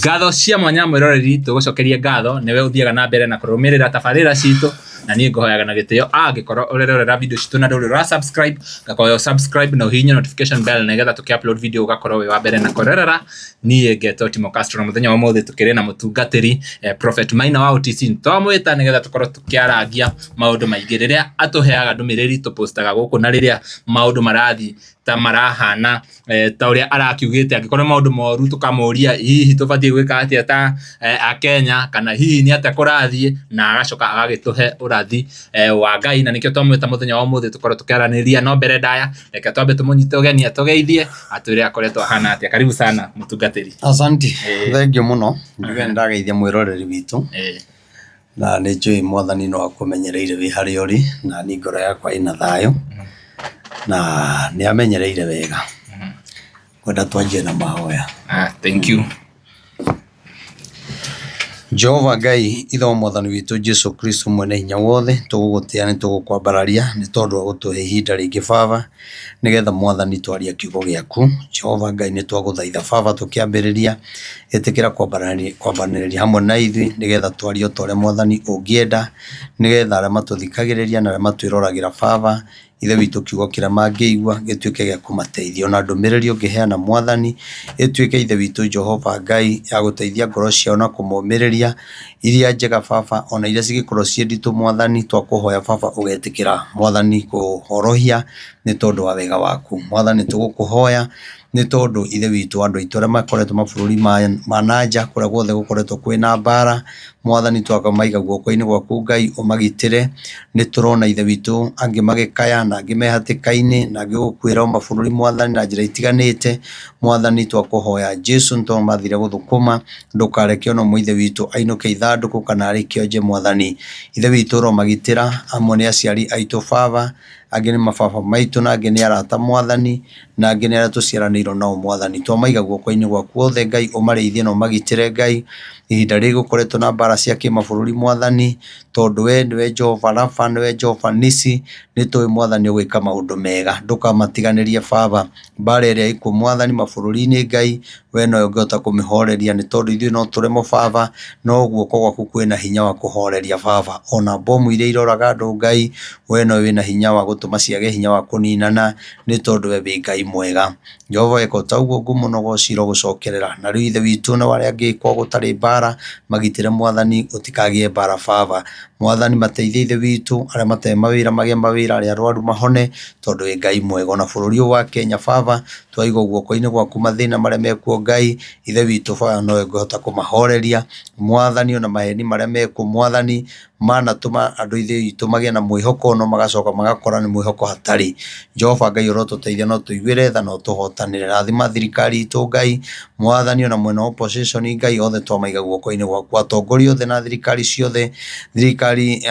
Ngatho cia mwanya mwĩroreri, tũgũcokerie ngatho nĩwe ũthiaga na mbere na kũrũmĩrĩra tabarĩra citũ, na niĩ ngũhoyaga na gĩtĩo angĩkorwo ũrerorera video citũ na ndũrĩ ũra subscribe, ngakũhoya ũ subscribe na ũhihinye notification bell nĩgetha tũkĩ upload video ũgakorwo wĩ wa mbere na kũrerera. Niĩ ngetwo Timo Castro na mũthenya wa ũmũthĩ tũkĩrĩ na mũtungatĩri Prophet Maina wa OTC. Twamwĩta nĩgetha tũkorwo tũkĩarangia maũndũ maingĩ rĩrĩa atũheaga ndũmĩrĩri tũpostaga gũkũ, na rĩrĩa maũndũ marathiĩ ta marahana ta ũrĩa arakiugĩte, angĩkorwo nĩ maũndũ moru tũkamũria hihi tũbatiĩ gwĩka atĩa ta Akenya, kana hihi nĩ atĩa kũrathiĩ, na agacoka agagĩtũhe ũrathi wa Ngai, na nĩkĩo twamwĩta mũthenya wa ũmũthĩ tũkorwo tũkĩaranĩria. No mbere ndaya, reke twambe tũmũnyite ũgeni atũgeithie, atwĩre akoretwo ahana atĩa. Karibu sana mũtungatĩri. Asanti, thengiũ mũno, njuge nĩ ndageithia mwĩroreri witũ. Na nĩ njũĩ mwathani no akũmenyereire wĩ harĩa ũrĩ, na niĩ ngoro yakwa ĩna thayũ, na nĩ amenyereire wega. Ngwenda twanjie na mahoya. Ah, thank you. Jehova Ngai, Ithe wa Mwathani witũ Jesu Kristo mwene hinya wothe, tũgũgũtĩa nĩ tũgũkwambararia nĩ tondũ wa gũtũhe ihinda rĩngĩ Baba, nĩgetha Mwathani twarie kiugo gĩaku. Jehova Ngai nĩ twagũthaitha Baba tũkĩambĩrĩria, ĩtĩkĩra kwambanĩrĩria hamwe na ithuĩ nĩgetha twarie o ta ũrĩa Mwathani ũngĩenda, nĩgetha arĩa matũthikagĩrĩria na arĩa matwĩroragĩra Baba, Ithe witũ kiugo kĩrĩa mangĩigua gĩtuĩke gĩa kũmateithia. Ona ndũmĩrĩri ũngĩheana Mwathani, ĩtuĩke Ithe witũ Jehova Ngai ya gũteithia ngoro ciao na kũmomĩrĩria, iria njega Baba, ona iria cingĩkorwo ciĩ nditũ Mwathani, twakũhoya Baba ũgetĩkĩra Mwathani kũhorohia nĩ tondũ wa wega waku. Mwathani tũgũkũhoya nĩ tondũ Ithe witũ andũ aitũ arĩa makoretwo mabũrũri ma na nja kũrĩa guothe gũkoretwo kwĩna mbara, Mwathani twamaiga guoko-inĩ gwaku Ngai ũmagitĩre. Nĩ tũrona Ithe witũ angĩ magĩkaya na angĩ me hatĩka-inĩ na angĩ gũkuĩra mabũrũri Mwathani na njĩra itiganĩte. Mwathani twakũhoya Jesu nĩ tondũ mathire gũthũkũma, ndũkareke ona ũmwe Ithe witũ ainũke ithandũkũ kana arĩ kĩonje Mwathani. Ithe witũ ũromagitĩra, amwe nĩ aciari aitũ Baba, angĩ nĩ mababa maitũ na angĩ nĩ arata Mwathani, na angĩ nĩ arĩa tũciaranĩirwo nao Mwathani. Twamaiga guoko-inĩ gwaku othe Ngai, ũmarĩithie na ũmagitĩre Ngai, ihinda rĩrĩ gũkoretwo na mbara cia kĩmabũrũri Mwathani, tondũ we nĩwe Jehova Rapha, nĩwe Jehova Nisi, nĩ tũĩ Mwathani ũgwĩka maũndũ mega, ndũkamatiganĩrie Baba. Mbara ĩrĩa ĩkuo Mwathani mabũrũri-inĩ Ngai, we nowe ũngĩhota kũmĩhoreria nĩ tondũ ithuĩ no tũremwo Baba, no guoko gwaku kwĩna hinya wa kũhoreria Baba. Ona bomu iria iroraga andũ Ngai, we nowe wĩna hinya wa gũtũma ciage hinya wa kũninana nĩ tondũ we wĩ Ngai mwega. Jehova eka o ta ũguo ngumo na ũgoci irogũcokerera. Na rĩu Ithe witũ na arĩa angĩ kwao gũtarĩ mbara, magitĩre Mwathani gũtikagĩe mbara Baba. Mwathani mateithie Ithe witũ, arĩa matarĩ mawĩra magĩe mawĩra, arĩa arwaru mahone, tondũ wĩ Ngai mwega. Ona bũrũri ũyũ wa Kenya Baba, twaigwo guoko-inĩ gwaku mathĩna marĩa mekuo Ngai, Ithe witũ Baba nowe ũngĩhota kũmahoreria. Mwathani ona maheni marĩa mekuo Mwathani, manatũma andũ Ithe witũ magĩe na mwĩhoko no magacoka magakora nĩ mwĩhoko hatarĩ. Jehova Ngai ũrotũteithia na ũtũiguĩre tha na ũtũhotanĩre. Rathima thirikari itũ Ngai, Mwathani ona mwena wa opposition Ngai othe twamaiga guoko-inĩ gwaku. Atongoria othe na thirikari ciothe, thirikari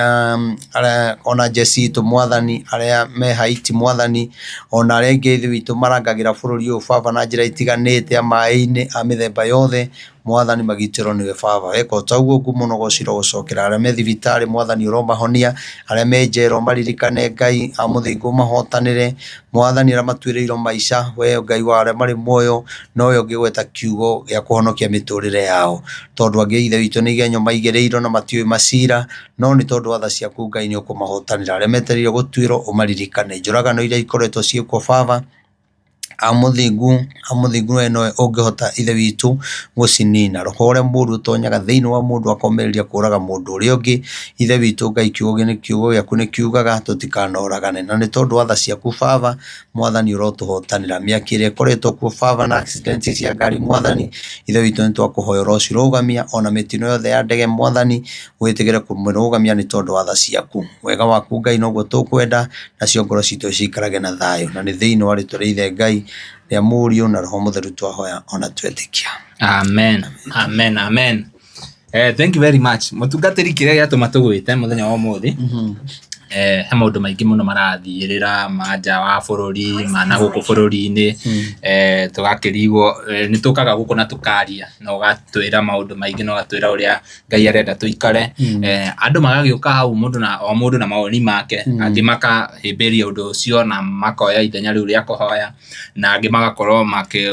ona jeshi itũ Mwathani, arĩa me Haiti Mwathani, ona arĩa angĩ Ithe witũ marangagĩra bũrũri ũyũ Baba na njĩra itiganĩte, a maĩ-inĩ, a mĩthemba yothe, Mwathani magitĩrwo nĩwe Baba. Weka o ta ũguo ngumo na ũgoci irogũcokera. Arĩa me thibitarĩ Mwathani ũromahonia, arĩa me njera ũmaririkane Ngai, a mũthingu ũmahotanĩre. Mwathani arĩa matuĩrĩirwo maica, we Ngai wa arĩa marĩ muoyo, nowe ũngĩgweta kiugo gĩa kũhonokia mĩtũrĩre yao. Tondũ angĩ Ithe witũ nĩ igenyo maigĩrĩirwo na matiũĩ macira, no nĩ tondũ wa tha ciaku Ngai nĩ ũkũmahotanĩra. Arĩa metereire gũtuĩrwo ũmaririkane. Njũragano iria ikoretwo ciĩkwo Baba, amũthingu we nowe ũngĩhota Ithe witũ gũcinina. Roho ũrĩa mũru ũtonyaga thĩinĩ wa mũndũ akomĩrĩria kũraga mũndũ ũrĩa ũngĩ. Ithe witũ Ngai kiugo gĩaku nĩ kiugaga tũtikanoragane. Na nĩ tondũ wa tha ciaku Baba, Mwathani ũrotũhotanĩra. Mĩaki ĩrĩa ĩkoretwo kuo Baba na accident cia ngari Mwathani, Ithe witũ nĩ twakũhoya ũrocirũgamia, ona mĩtino yothe ya ndege Mwathani, wĩtĩkĩre kũmĩrũgamia nĩ tondũ wa tha ciaku. Wega waku Ngai noguo tũkwenda, nacio ngoro citũ ciikarage na thayũ. Na nĩ thĩinĩ wa rĩtwa rĩa Ithe Ngai, rĩa Mũriũ na Roho Mũtheru twahoya ona twetĩkia. Amen. Amen. Amen. Thank you very much. Mũtungatĩri kĩrĩa gĩatũma tũgwĩte mũthenya wa ũmũthĩ. He maũndũ maingĩ mũno marathiĩrĩra ma nja wa bũrũri, ma na gũkũ bũrũri-inĩ, tũgakĩrigwo, nĩ tũkaga gũkũ na tũkaria na ũgatwĩra maũndũ maingĩ na ũgatwĩra ũrĩa Ngai arenda tũikare. Andũ magagĩũka hau mũndũ na o mũndũ na mawoni make, angĩ makahĩmbĩria ũndũ ũcio na makoya ithenya rĩu rĩa kũhoya, na angĩ magakorwo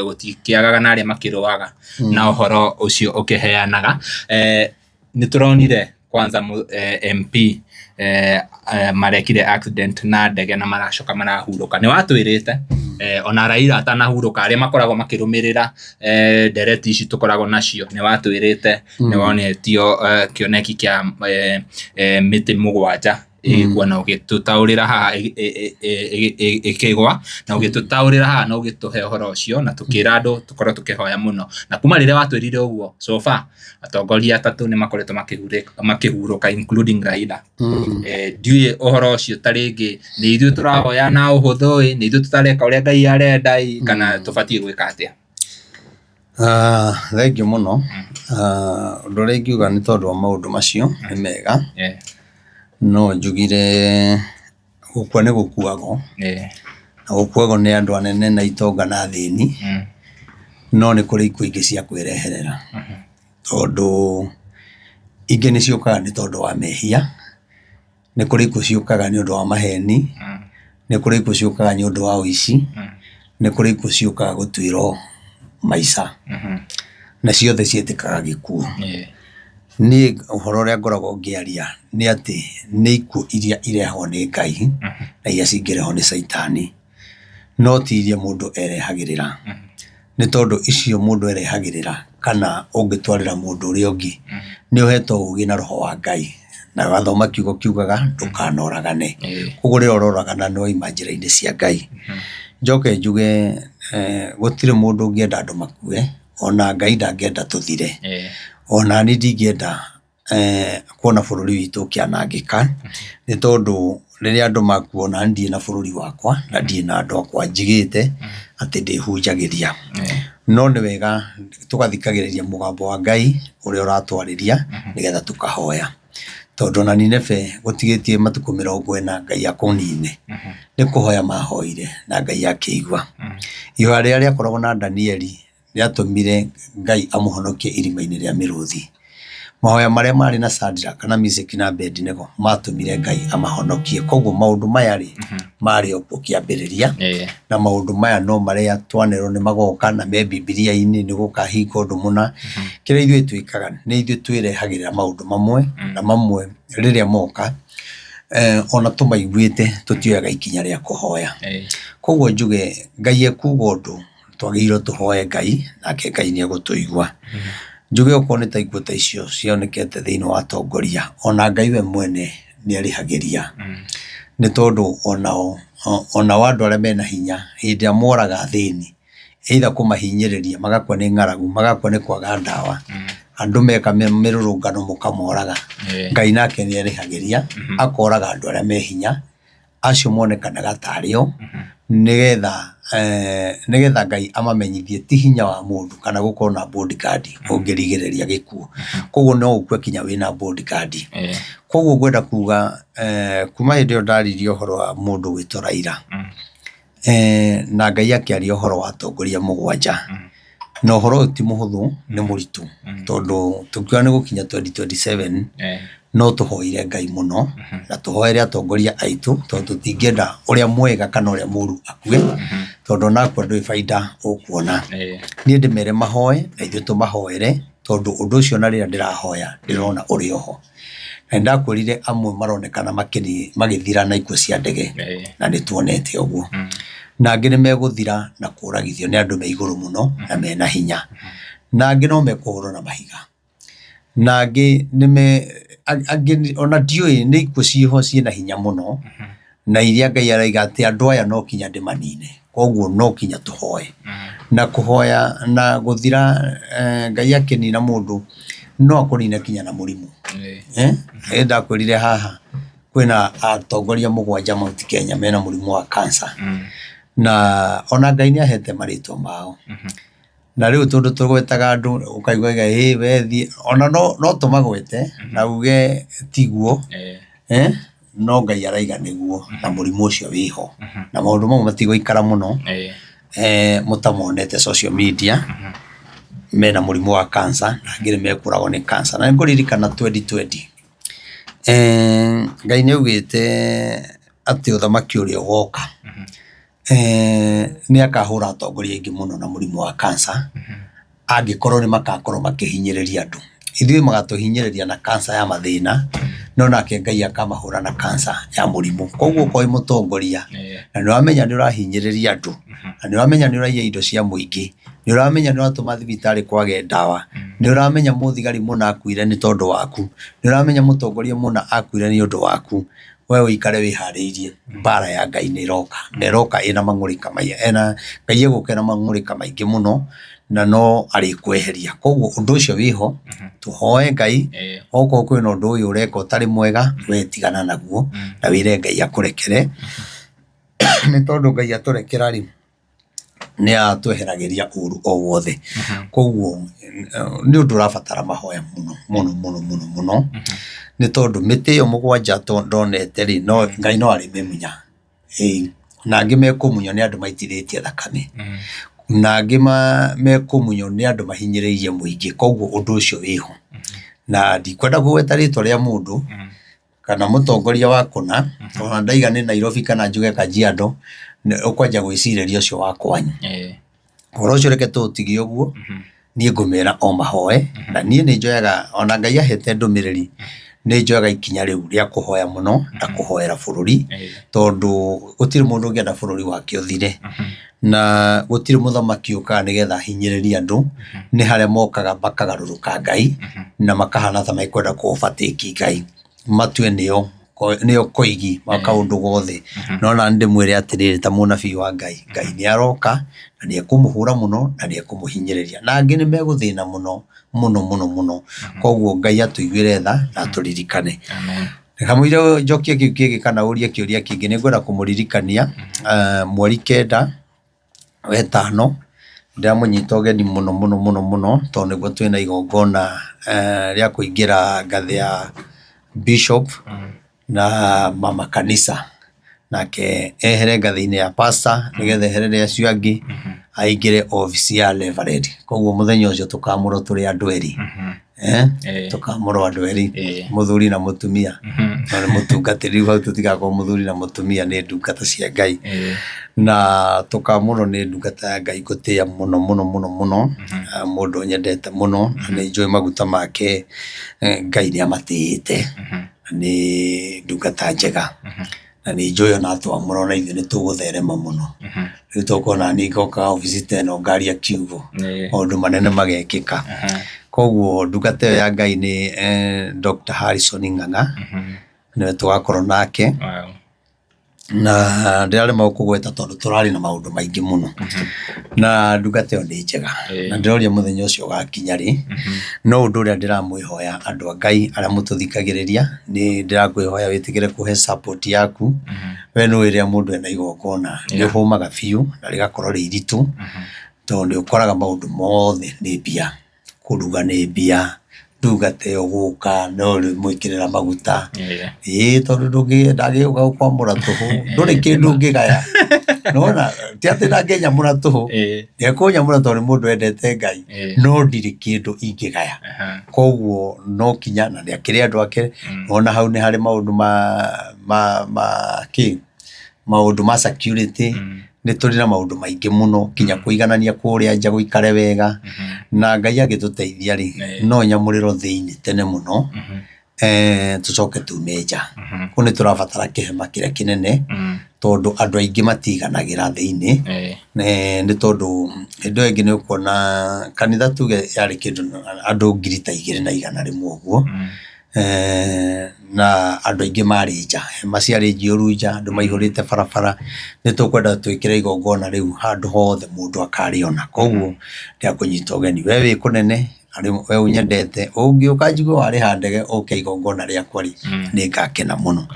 gũtikĩagaga na arĩa makĩrũaga na ũhoro ũcio ũkĩheanaga. Nĩ tũronire kwanza MP marekire accident na ndege na maracoka marahurũka. Nĩ watwĩrĩte ona Raila atanahurũka arĩa makoragwo makĩrũmĩrĩra ndereti ici tũkoragwo nacio, nĩ watwĩrĩte nĩ wonetio kĩoneki kĩa mĩtĩ mũgwanja ĩgĩkua na ũgĩtũtaũrĩra haha ĩkĩgwa na ũgĩtũtaũrĩra haha na ũgĩtũhe ũhoro ũcio na tũkĩra andũ tũkorwo tũkĩhoya mũno. Na kuma rĩrĩa watwĩrire ũguo so far atongoria atatũ nĩ makoretwo makĩhurũka including Raila. Ndiũĩ ũhoro ũcio ta rĩngĩ nĩ ithuĩ tũrahoya na ũhũthũ ĩ, nĩ ithuĩ tũtareka ũrĩa Ngai arenda ĩ, kana tũbatiĩ gwĩka atĩa? Thengiũ mũno. Ũndũ ũrĩa ingiuga nĩ tondũ wa maũndũ macio nĩ mega, no njugire gũkua nĩ gũkuagwo, na gũkuagwo nĩ andũ anene na itonga na athĩni, no nĩ kũrĩ ikuũ ingĩ cia kwĩreherera, tondũ ingĩ nĩ ciũkaga nĩ tondũ wa mehia, nĩ kũrĩ ikuũ ciũkaga nĩ ũndũ wa maheni, nĩ kũrĩ ikuũ ciũkaga nĩ ũndũ wa ũici, nĩ kũrĩ ikuũ ciũkaga gũtuĩrwo maica, na ciothe ciĩtĩkaga gĩkuũ. Niĩ ũhoro ũrĩa ngoragwo ngĩaria nĩ atĩ nĩ ikuũ iria irehagwo nĩ Ngai na iria cingĩrehwo nĩ caitani, no ti iria mũndũ erehagĩrĩra. Nĩ tondũ icio mũndũ erehagĩrĩra kana ũngĩtwarĩra mũndũ ũrĩa ũngĩ, nĩ ũhetwo ũgĩ na roho wa Ngai, na wathoma kiugo kiugaga ndũkanoragane. Koguo rĩrĩa ũroragana nĩ wauma njĩra-inĩ cia Ngai. Njoke njuge gũtirĩ mũndũ ũngĩenda andũ makue, ona Ngai ndangĩenda tũthire. Ona niĩ ndingĩenda kuona bũrũri witũ ũkĩanangĩka, nĩ tondũ rĩrĩa andũ makua ona niĩ ndirĩ na bũrũri wakwa na ndirĩ na andũ akwa njigĩte atĩ ndĩhunjagĩria. No nĩ wega tũgathikagĩrĩria mũgambo wa Ngai ũrĩa ũratwarĩria nĩgetha tũkahoya. Tondũ ona Nineve gũtigĩtie matukũ 40 Ngai akũnine, nĩ kũhoya mahoire na Ngai akĩigua. Ihoya rĩrĩa rĩakoragwo na Danieli rĩatũmire Ngai amũhonokie irima-inĩ rĩa mĩrũthi. Mahoya marĩa marĩ na Shadrach na Meshach na Abednego matũmire Ngai amahonokie. Koguo maũndũ maya rĩ, marĩ o kuo kĩambĩrĩria, na maũndũ maya no marĩa twanerwo nĩ magoka na me Bibilia-inĩ nĩ gũkahinga ũndũ mũna. Kĩrĩa ithuĩ twĩkaga nĩ ithuĩ twĩrehagĩrĩra maũndũ mamwe na mamwe rĩrĩa moka, ona tũmaiguĩte tũtioyaga ikinya rĩa kũhoya. Koguo njuge Ngai ekuga ũndũ twagĩrĩirwo tũhoe Ngai nake Ngai nĩ egũtũigua. Njuge okorwo nĩ ta ikuũ ta icio cionekete thĩinĩ wa atongoria, ona Ngai we mwene nĩ arĩhagĩria. Nĩ tondũ onao onao andũ arĩa mena hinya hĩndĩ ĩrĩa moraga athĩni, either kũmahinyĩrĩria magakua nĩ ng'aragu, magakua nĩ kwaga ndawa, andũ meka mĩrũrũngano mũkamoraga, Ngai nake nĩ arĩhagĩria, akoraga andũ arĩa me hinya, acio monekanaga tarĩ o, nĩgetha Ngai amamenyithie ti hinya wa mũndũ kana gũkorwo na bodyguard ũngĩrigĩrĩria gĩkuũ. Koguo no ũkue kinya wĩna bodyguard. Koguo ngwenda kuga kuma hĩndĩ ĩyo ndaririe ũhoro wa mũndũ ũgwĩtwo Raila, na Ngai akĩaria ũhoro wa atongoria mũgwanja, na ũhoro ũyũ ti mũhũthũ nĩ mũritũ, tondũ tũkiuga nĩ gũkinya 2027 no tũhoire Ngai mũno na tũhoere atongoria aitũ, tondũ tũtingĩenda ũrĩa mwega kana ũrĩa mũru akue, tondũ ona akua ndũrĩ baida ũkuona. Niĩ ndĩmere mahoe na ithuĩ tũmahoere, tondũ ũndũ ũcio ona rĩrĩa ndĩrahoya ndĩrona ũrĩ oho. Na nĩ ndakwĩrire amwe maronekana magĩthira na ikuũ cia ndege, na nĩ tuonete ũguo. Na angĩ nĩ megũthira na kũragithio nĩ andũ me igũrũ mũno na mena hinya. Na angĩ no mekũhũrwo na mahiga. Na angĩ nĩ me angĩ ona ndiũĩ nĩ ikuũ ciĩho ciĩna hinya mũno, na iria Ngai araiga atĩ andũ aya no kinya ndĩmanine. Koguo no kinya tũhoe. Na kũhoya na gũthira Ngai akĩnina mũndũ no akũnine kinya na mũrimũ. Nĩ ndakwĩrire haha kwĩna atongoria mũgwanja Mount Kenya mena mũrimũ wa cancer. Na ona Ngai nĩ ahete marĩtwa mao. Na rĩu tondũ tũgwetaga andũ ũkaigua ĩ we thiĩ, ona no tũmagwete na uge tiguo. No Ngai araiga nĩguo na mũrimũ ũcio wĩho na maũndũ mau matigũikara mũno. Mũtamonete social media mena mũrimũ wa cancer na angĩ nĩ mekũragwo nĩ cancer. Na nĩ ngũririkana 2020 Ngai nĩ augĩte atĩ ũthamaki ũrĩa ũgoka nĩ akahũra atongoria aingĩ mũno na mũrimũ wa cancer angĩkorwo nĩ magakorwo makĩhinyĩrĩria andũ. Ithuĩ magatũhinyĩrĩria na cancer ya mathĩna, no nake Ngai akamahũra na cancer ya mũrimũ. Koguo okorwo wĩ mũtongoria na nĩ ũramenya nĩ ũrahinyĩrĩria andũ, na nĩ ũramenya nĩ ũraiya indo cia mũingĩ, nĩ ũramenya nĩ ũratũma thibitarĩ kwage ndawa, nĩ ũramenya mũthigari mũna akuire nĩ tondũ waku, nĩ ũramenya mũtongoria mũna akuire nĩ ũndũ waku, we ũikare wĩharĩirie mbara ya Ngai nĩ ĩroka, na ĩroka ĩna mang'ũrĩka ena Ngai egũka ena mang'ũrĩka maingĩ mũno na no arĩkweheria. Koguo ũndũ ũcio wĩho, tũhoe Ngai, okorwo kwĩna ũndũ ũyũ ũreka ũtarĩ mwega, we tigana naguo na wĩre Ngai akũrekere, nĩ tondũ Ngai atũrekera rĩ, nĩ atweheragĩria ũru o wothe. Koguo nĩ ũndũ ũrabatara mahoya mũno mũno mũno mũno mũno, nĩ tondũ mĩtĩ ĩyo mũgwanja ndonete rĩ, no Ngai no arĩmĩmunya. Ĩĩ, na angĩ mekũmunywo nĩ andũ maitithĩtie thakame, na angĩ mekũmunywo nĩ andũ mahinyĩrĩirie mũingĩ, koguo ũndũ ũcio wĩho. Na ndikwenda kũgweta rĩtwa rĩa mũndũ, kana mũtongoria wa kũna, ona ndaiga nĩ Nairobi kana njuge Kajiado, ũkwanja gwĩcirĩria ũcio wa kwanyu. Ũhoro ũcio reke tũũtige ũguo, niĩ ngũmera o mahoe, na niĩ nĩ njoyaga, ona Ngai ahete ndũmĩrĩri, nĩ njoyaga ikinya rĩu rĩa kũhoya mũno na kũhoera bũrũri, tondũ gũtirĩ mũndũ ũngĩenda bũrũri wake ũthire. Na gũtirĩ mũthamaki ũkaga nĩgetha ahinyĩrĩrie andũ, nĩ harĩa mokaga makagarũrũka Ngai, na makahana ta mekwenda kũ overtake Ngai, matue nĩo nĩo koigi wa kaũndũ gothe. No na ndĩmwĩre atĩrĩrĩ ta mũnabii wa Ngai, Ngai nĩ aroka na nĩ ekũmũhũra mũno na nĩ ekũmũhinyĩrĩria. Na angĩ nĩ megũthĩna mũno mũno mũno mũno. Koguo Ngai atũiguĩre tha na atũririkane. Kamũira njokie kĩu kĩngĩ kana ũrie kĩũria kĩngĩ nĩ ngwenda kũmũririkania mweri 9 wetano ndĩramũnyita ũgeni mũno mũno mũno mũno tondũ nĩguo twĩna igongona rĩa kũingĩra ngathĩ ya bishop na mama kanitha. Nake ehere ngathĩ-inĩ ya pastor nĩgetha eherere acio angĩ aingĩre obici ya reverend. Koguo mũthenya ũcio tũkamũrwo tũrĩ andũ erĩ. Tũkamũrwo andũ erĩ, mũthuri na mũtumia. No nĩ mũtungatĩri rĩu hau tũtigakorwo mũthuri na mũtumia nĩ ndungata cia Ngai. Na tũkamũrwo nĩ ndungata ya Ngai ngũtĩĩa mũno mũno mũno mũno, mũndũ nyendete mũno na nĩ njũĩ maguta make Ngai nĩ amatĩĩte, na nĩ ndungata njega. Na nĩ njũĩ ona twamũra ona ithuĩ nĩ tũgũtherema mũno. Rĩu tũkona niĩ ngoka obici ta ĩno ngaria kiugo, maũndũ manene magekĩka. Koguo ndungata ĩyo ya Ngai nĩ Dr. Harrison Ng'ang'a, nĩwe tũgakorwo nake. Na ndĩraremwo kũgweta tondũ tũrarĩ na maũndũ maingĩ mũno. Na ndungata ĩyo nĩ njega. Na ndĩroria mũthenya ũcio ũgakinya rĩ. No ũndũ ũrĩa ndĩramwĩhoya andũ a Ngai arĩa mũtũthikagĩrĩria, nĩ ndĩrakwĩhoya wĩtĩkĩre kũhe support yaku. We nĩ ũĩ rĩrĩa mũndũ ena igongona nĩ ũhũmaga biũ na rĩgakorwo rĩ iritũ, tondũ nĩ ũkoraga maũndũ mothe nĩ mbia. Kũruga nĩ mbia, ndungata ĩyo gũka no ũrĩmwĩkĩrĩra maguta, ĩĩ tondũ ndangĩũka gũkwamũra tũhũ, ndũrĩ kĩndũ ũngĩgaya. Nĩwona, ti atĩ ndangĩnyamũra tũhũ, nĩekũnyamũra tondũ nĩ mũndũ wendete Ngai, no ndirĩ kĩndũ ingĩgaya. Koguo no kinya, na nĩ akĩrĩ andũ ake, nĩwona hau nĩ harĩ maũndũ ma kĩ, maũndũ ma security, nĩ tũrĩ na maũndũ maingĩ mũno nginya kũiganania kũrĩa nja gũikare wega, na Ngai angĩtũteithia rĩ, no nyamũrĩrwo thĩinĩ tene mũno, tũcoke tume nja. Kũu nĩ tũrabatara kĩhema kĩrĩa kĩnene, tondũ andũ aingĩ matiganagĩra thĩinĩ, nĩ tondũ hĩndĩ ĩyo ĩngĩ nĩ ũkuona kanitha tuge yarĩ kĩndũ andũ 2100 ũguo, na andũ aingĩ marĩ nja, hema ciarĩ njiyũru nja, andũ maihũrĩte barabara, nĩ tũkwenda twĩkĩre igongona rĩu handũ hothe mũndũ akarĩona, koguo ndĩrakũnyita ũgeni, we wĩ kũnene, we ũnyendete, ũngĩũka njigue warĩha ndege ũke igongona rĩakwa rĩ, nĩ ngakena mũno.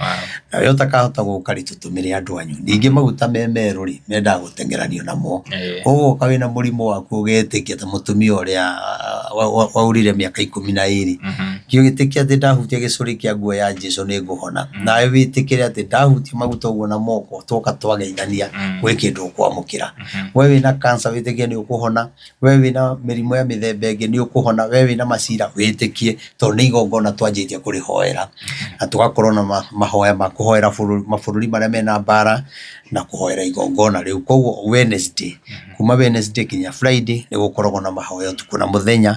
Na we ũtakahota gũka rĩ, tũtũmĩre andũ anyu. Ningĩ maguta me merũ rĩ, mendaga gũteng'eranio namo. Ũgoka wĩna mũrimũ waku ũgetĩkia ta mũtumia ũrĩa waurire mĩaka 12. Ngĩgĩtĩkia atĩ ndahutia gĩcũrĩ kĩa nguo ya Jesu nĩ ngũhona. Nawe wĩtĩkĩre atĩ ndahutia maguta ũguo na moko twoka twageithania gwĩ kĩndũ ũkwamũkĩra. We wĩna cancer wĩtĩkie nĩ ũkũhona, we wĩna mĩrimũ ya mĩthemba ĩngĩ nĩ ũkũhona, we wĩna macira wĩtĩkie tondũ nĩ igongona twanjĩtie kũrĩhoera. Na tũgakorwo na mahoya ma kũhoera mabũrũri marĩa mena mbara na kũhoera igongona rĩu. Koguo Wednesday, kuma Wednesday nginya Friday nĩ gũkoragwo na mahoya ũtukũ na mũthenya.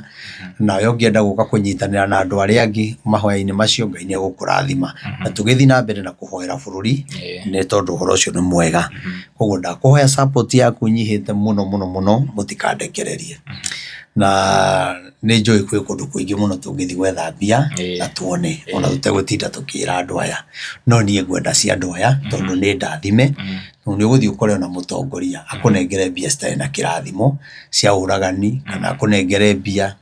Nawe ũngĩenda gũka kũnyitanĩra na andũ arĩa angĩ mahoya-inĩ macio, Ngai nĩ egũkũrathima. Na tũgĩthiĩ na mbere na kũhoera bũrũri nĩ tondũ ũhoro ũcio nĩ mwega. Koguo ndakũhoya support yaku nyihĩte mũno mũno mũno, mũtikandekererie. Na nĩ njũĩ kwĩ kũndũ kũingĩ mũno tũngĩthiĩ gwetha mbia na tuone ona tũtegũtinda tũkĩra andũ aya. No niĩ ngwenda cia andũ aya tondũ nĩ ndathime. Tondũ nĩ ũgũthiĩ ũkore ona mũtongoria akũnengere mbia citarĩ na kĩrathimo cia ũragani kana akũnengere mbia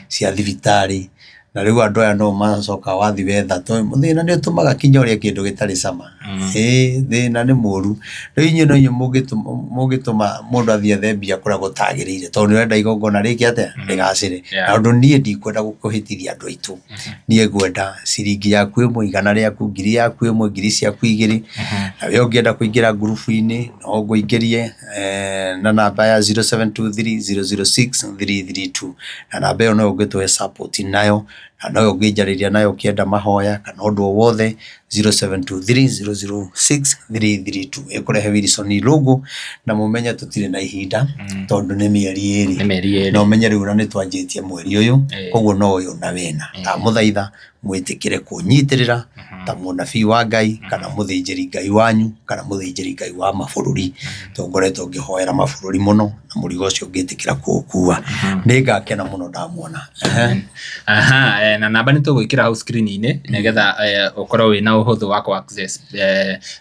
cia thibitarĩ. Na rĩu andũ aya no macoka wathiĩ wetha tondũ thĩna nĩ ũtũmaga kinya ũrĩe kĩndũ gĩtarĩ cama. Ĩĩ thĩna nĩ mũru. Rĩu inyuĩ no inyuĩ mũngĩtũma mũndũ athiĩ ethe mbia kũrĩa gũtagĩrĩire tondũ nĩ ũrenda igongona rĩke atĩa? Rĩgacĩre. Na ũndũ niĩ ndikwenda kũhĩtithia andũ aitũ. Niĩ ngwenda ciringi yaku ĩmwe, igana rĩaku, ngiri yaku ĩmwe, ngiri ciaku igĩrĩ. Na we ũngĩenda kũingĩra ngurubu-inĩ no ngũingĩrie na namba ya 0723006332. Na namba ĩyo no ũngĩtũhe support nayo, na no ũngĩnjarĩria nayo ũkĩenda mahoya kana ũndũ o wothe 0723006332. Ĩkũrehe Wilson Irũngũ na mũmenye tũtirĩ na ihinda tondũ nĩ mĩeri ĩrĩ. Nĩ mĩeri ĩrĩ. Na ũmenye rĩu ona nĩ twanjĩtie mweri ũyũ, koguo no ũyũ na wena. Ndamũthaitha mwĩtĩkĩre kũnyitĩrĩra ta mũnabii wa Ngai kana mũthĩnjĩri Ngai wanyu kana mũthĩnjĩri Ngai wa mabũrũri. Tondũ ngoretwo ngĩhoera mabũrũri mũno na mũrigo ũcio ngĩtĩkĩra kũũkua. Nĩ ngakena mũno ndamuona. Ehe. Aha, na namba nĩ tũgwĩkĩra hau screen-inĩ nĩgetha ũkorwo wĩna ũhũthũ wa kũ access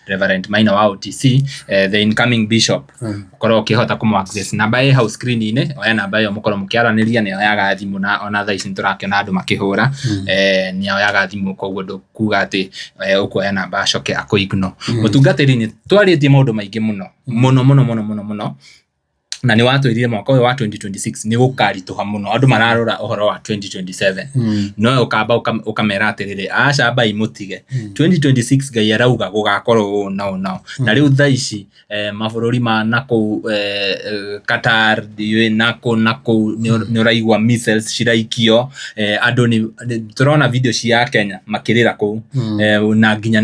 Reverend Maina wa OTC, the incoming bishop, ũkorwo ũkĩhota kũmũ access. Namba ĩ hau screen-inĩ, oya namba ĩyo mũkorwo mũkĩaranĩria, nĩ oyaga thimũ na ona thaa ici nĩ tũrakĩona andũ makĩhũra, nĩ oyaga thimũ koguo ndũkuga atĩ ũkuoya namba acoke akũ ignore. Mũtungatĩri nĩ twarĩtie maũndũ maingĩ mũno mũno mũno mũno mũno mũno na nĩ watwĩrire mwaka ũyũ wa 2026 nĩ gũkaritũha mũno, andũ mararora ũhoro wa 2027 no ũkamba ũkamera atĩrĩrĩ, aca ambai mũtige 2026 Ngai arauga gũgakorwo ũũ na ũũ na ũũ. Na rĩu thaa ici mabũrũri ma nakũu Qatar ndiũĩ nakũ nakũu nĩ ũraigua missiles ciraikio, andũ nĩ tũrona video cia Kenya makĩrĩra kũu, na nginya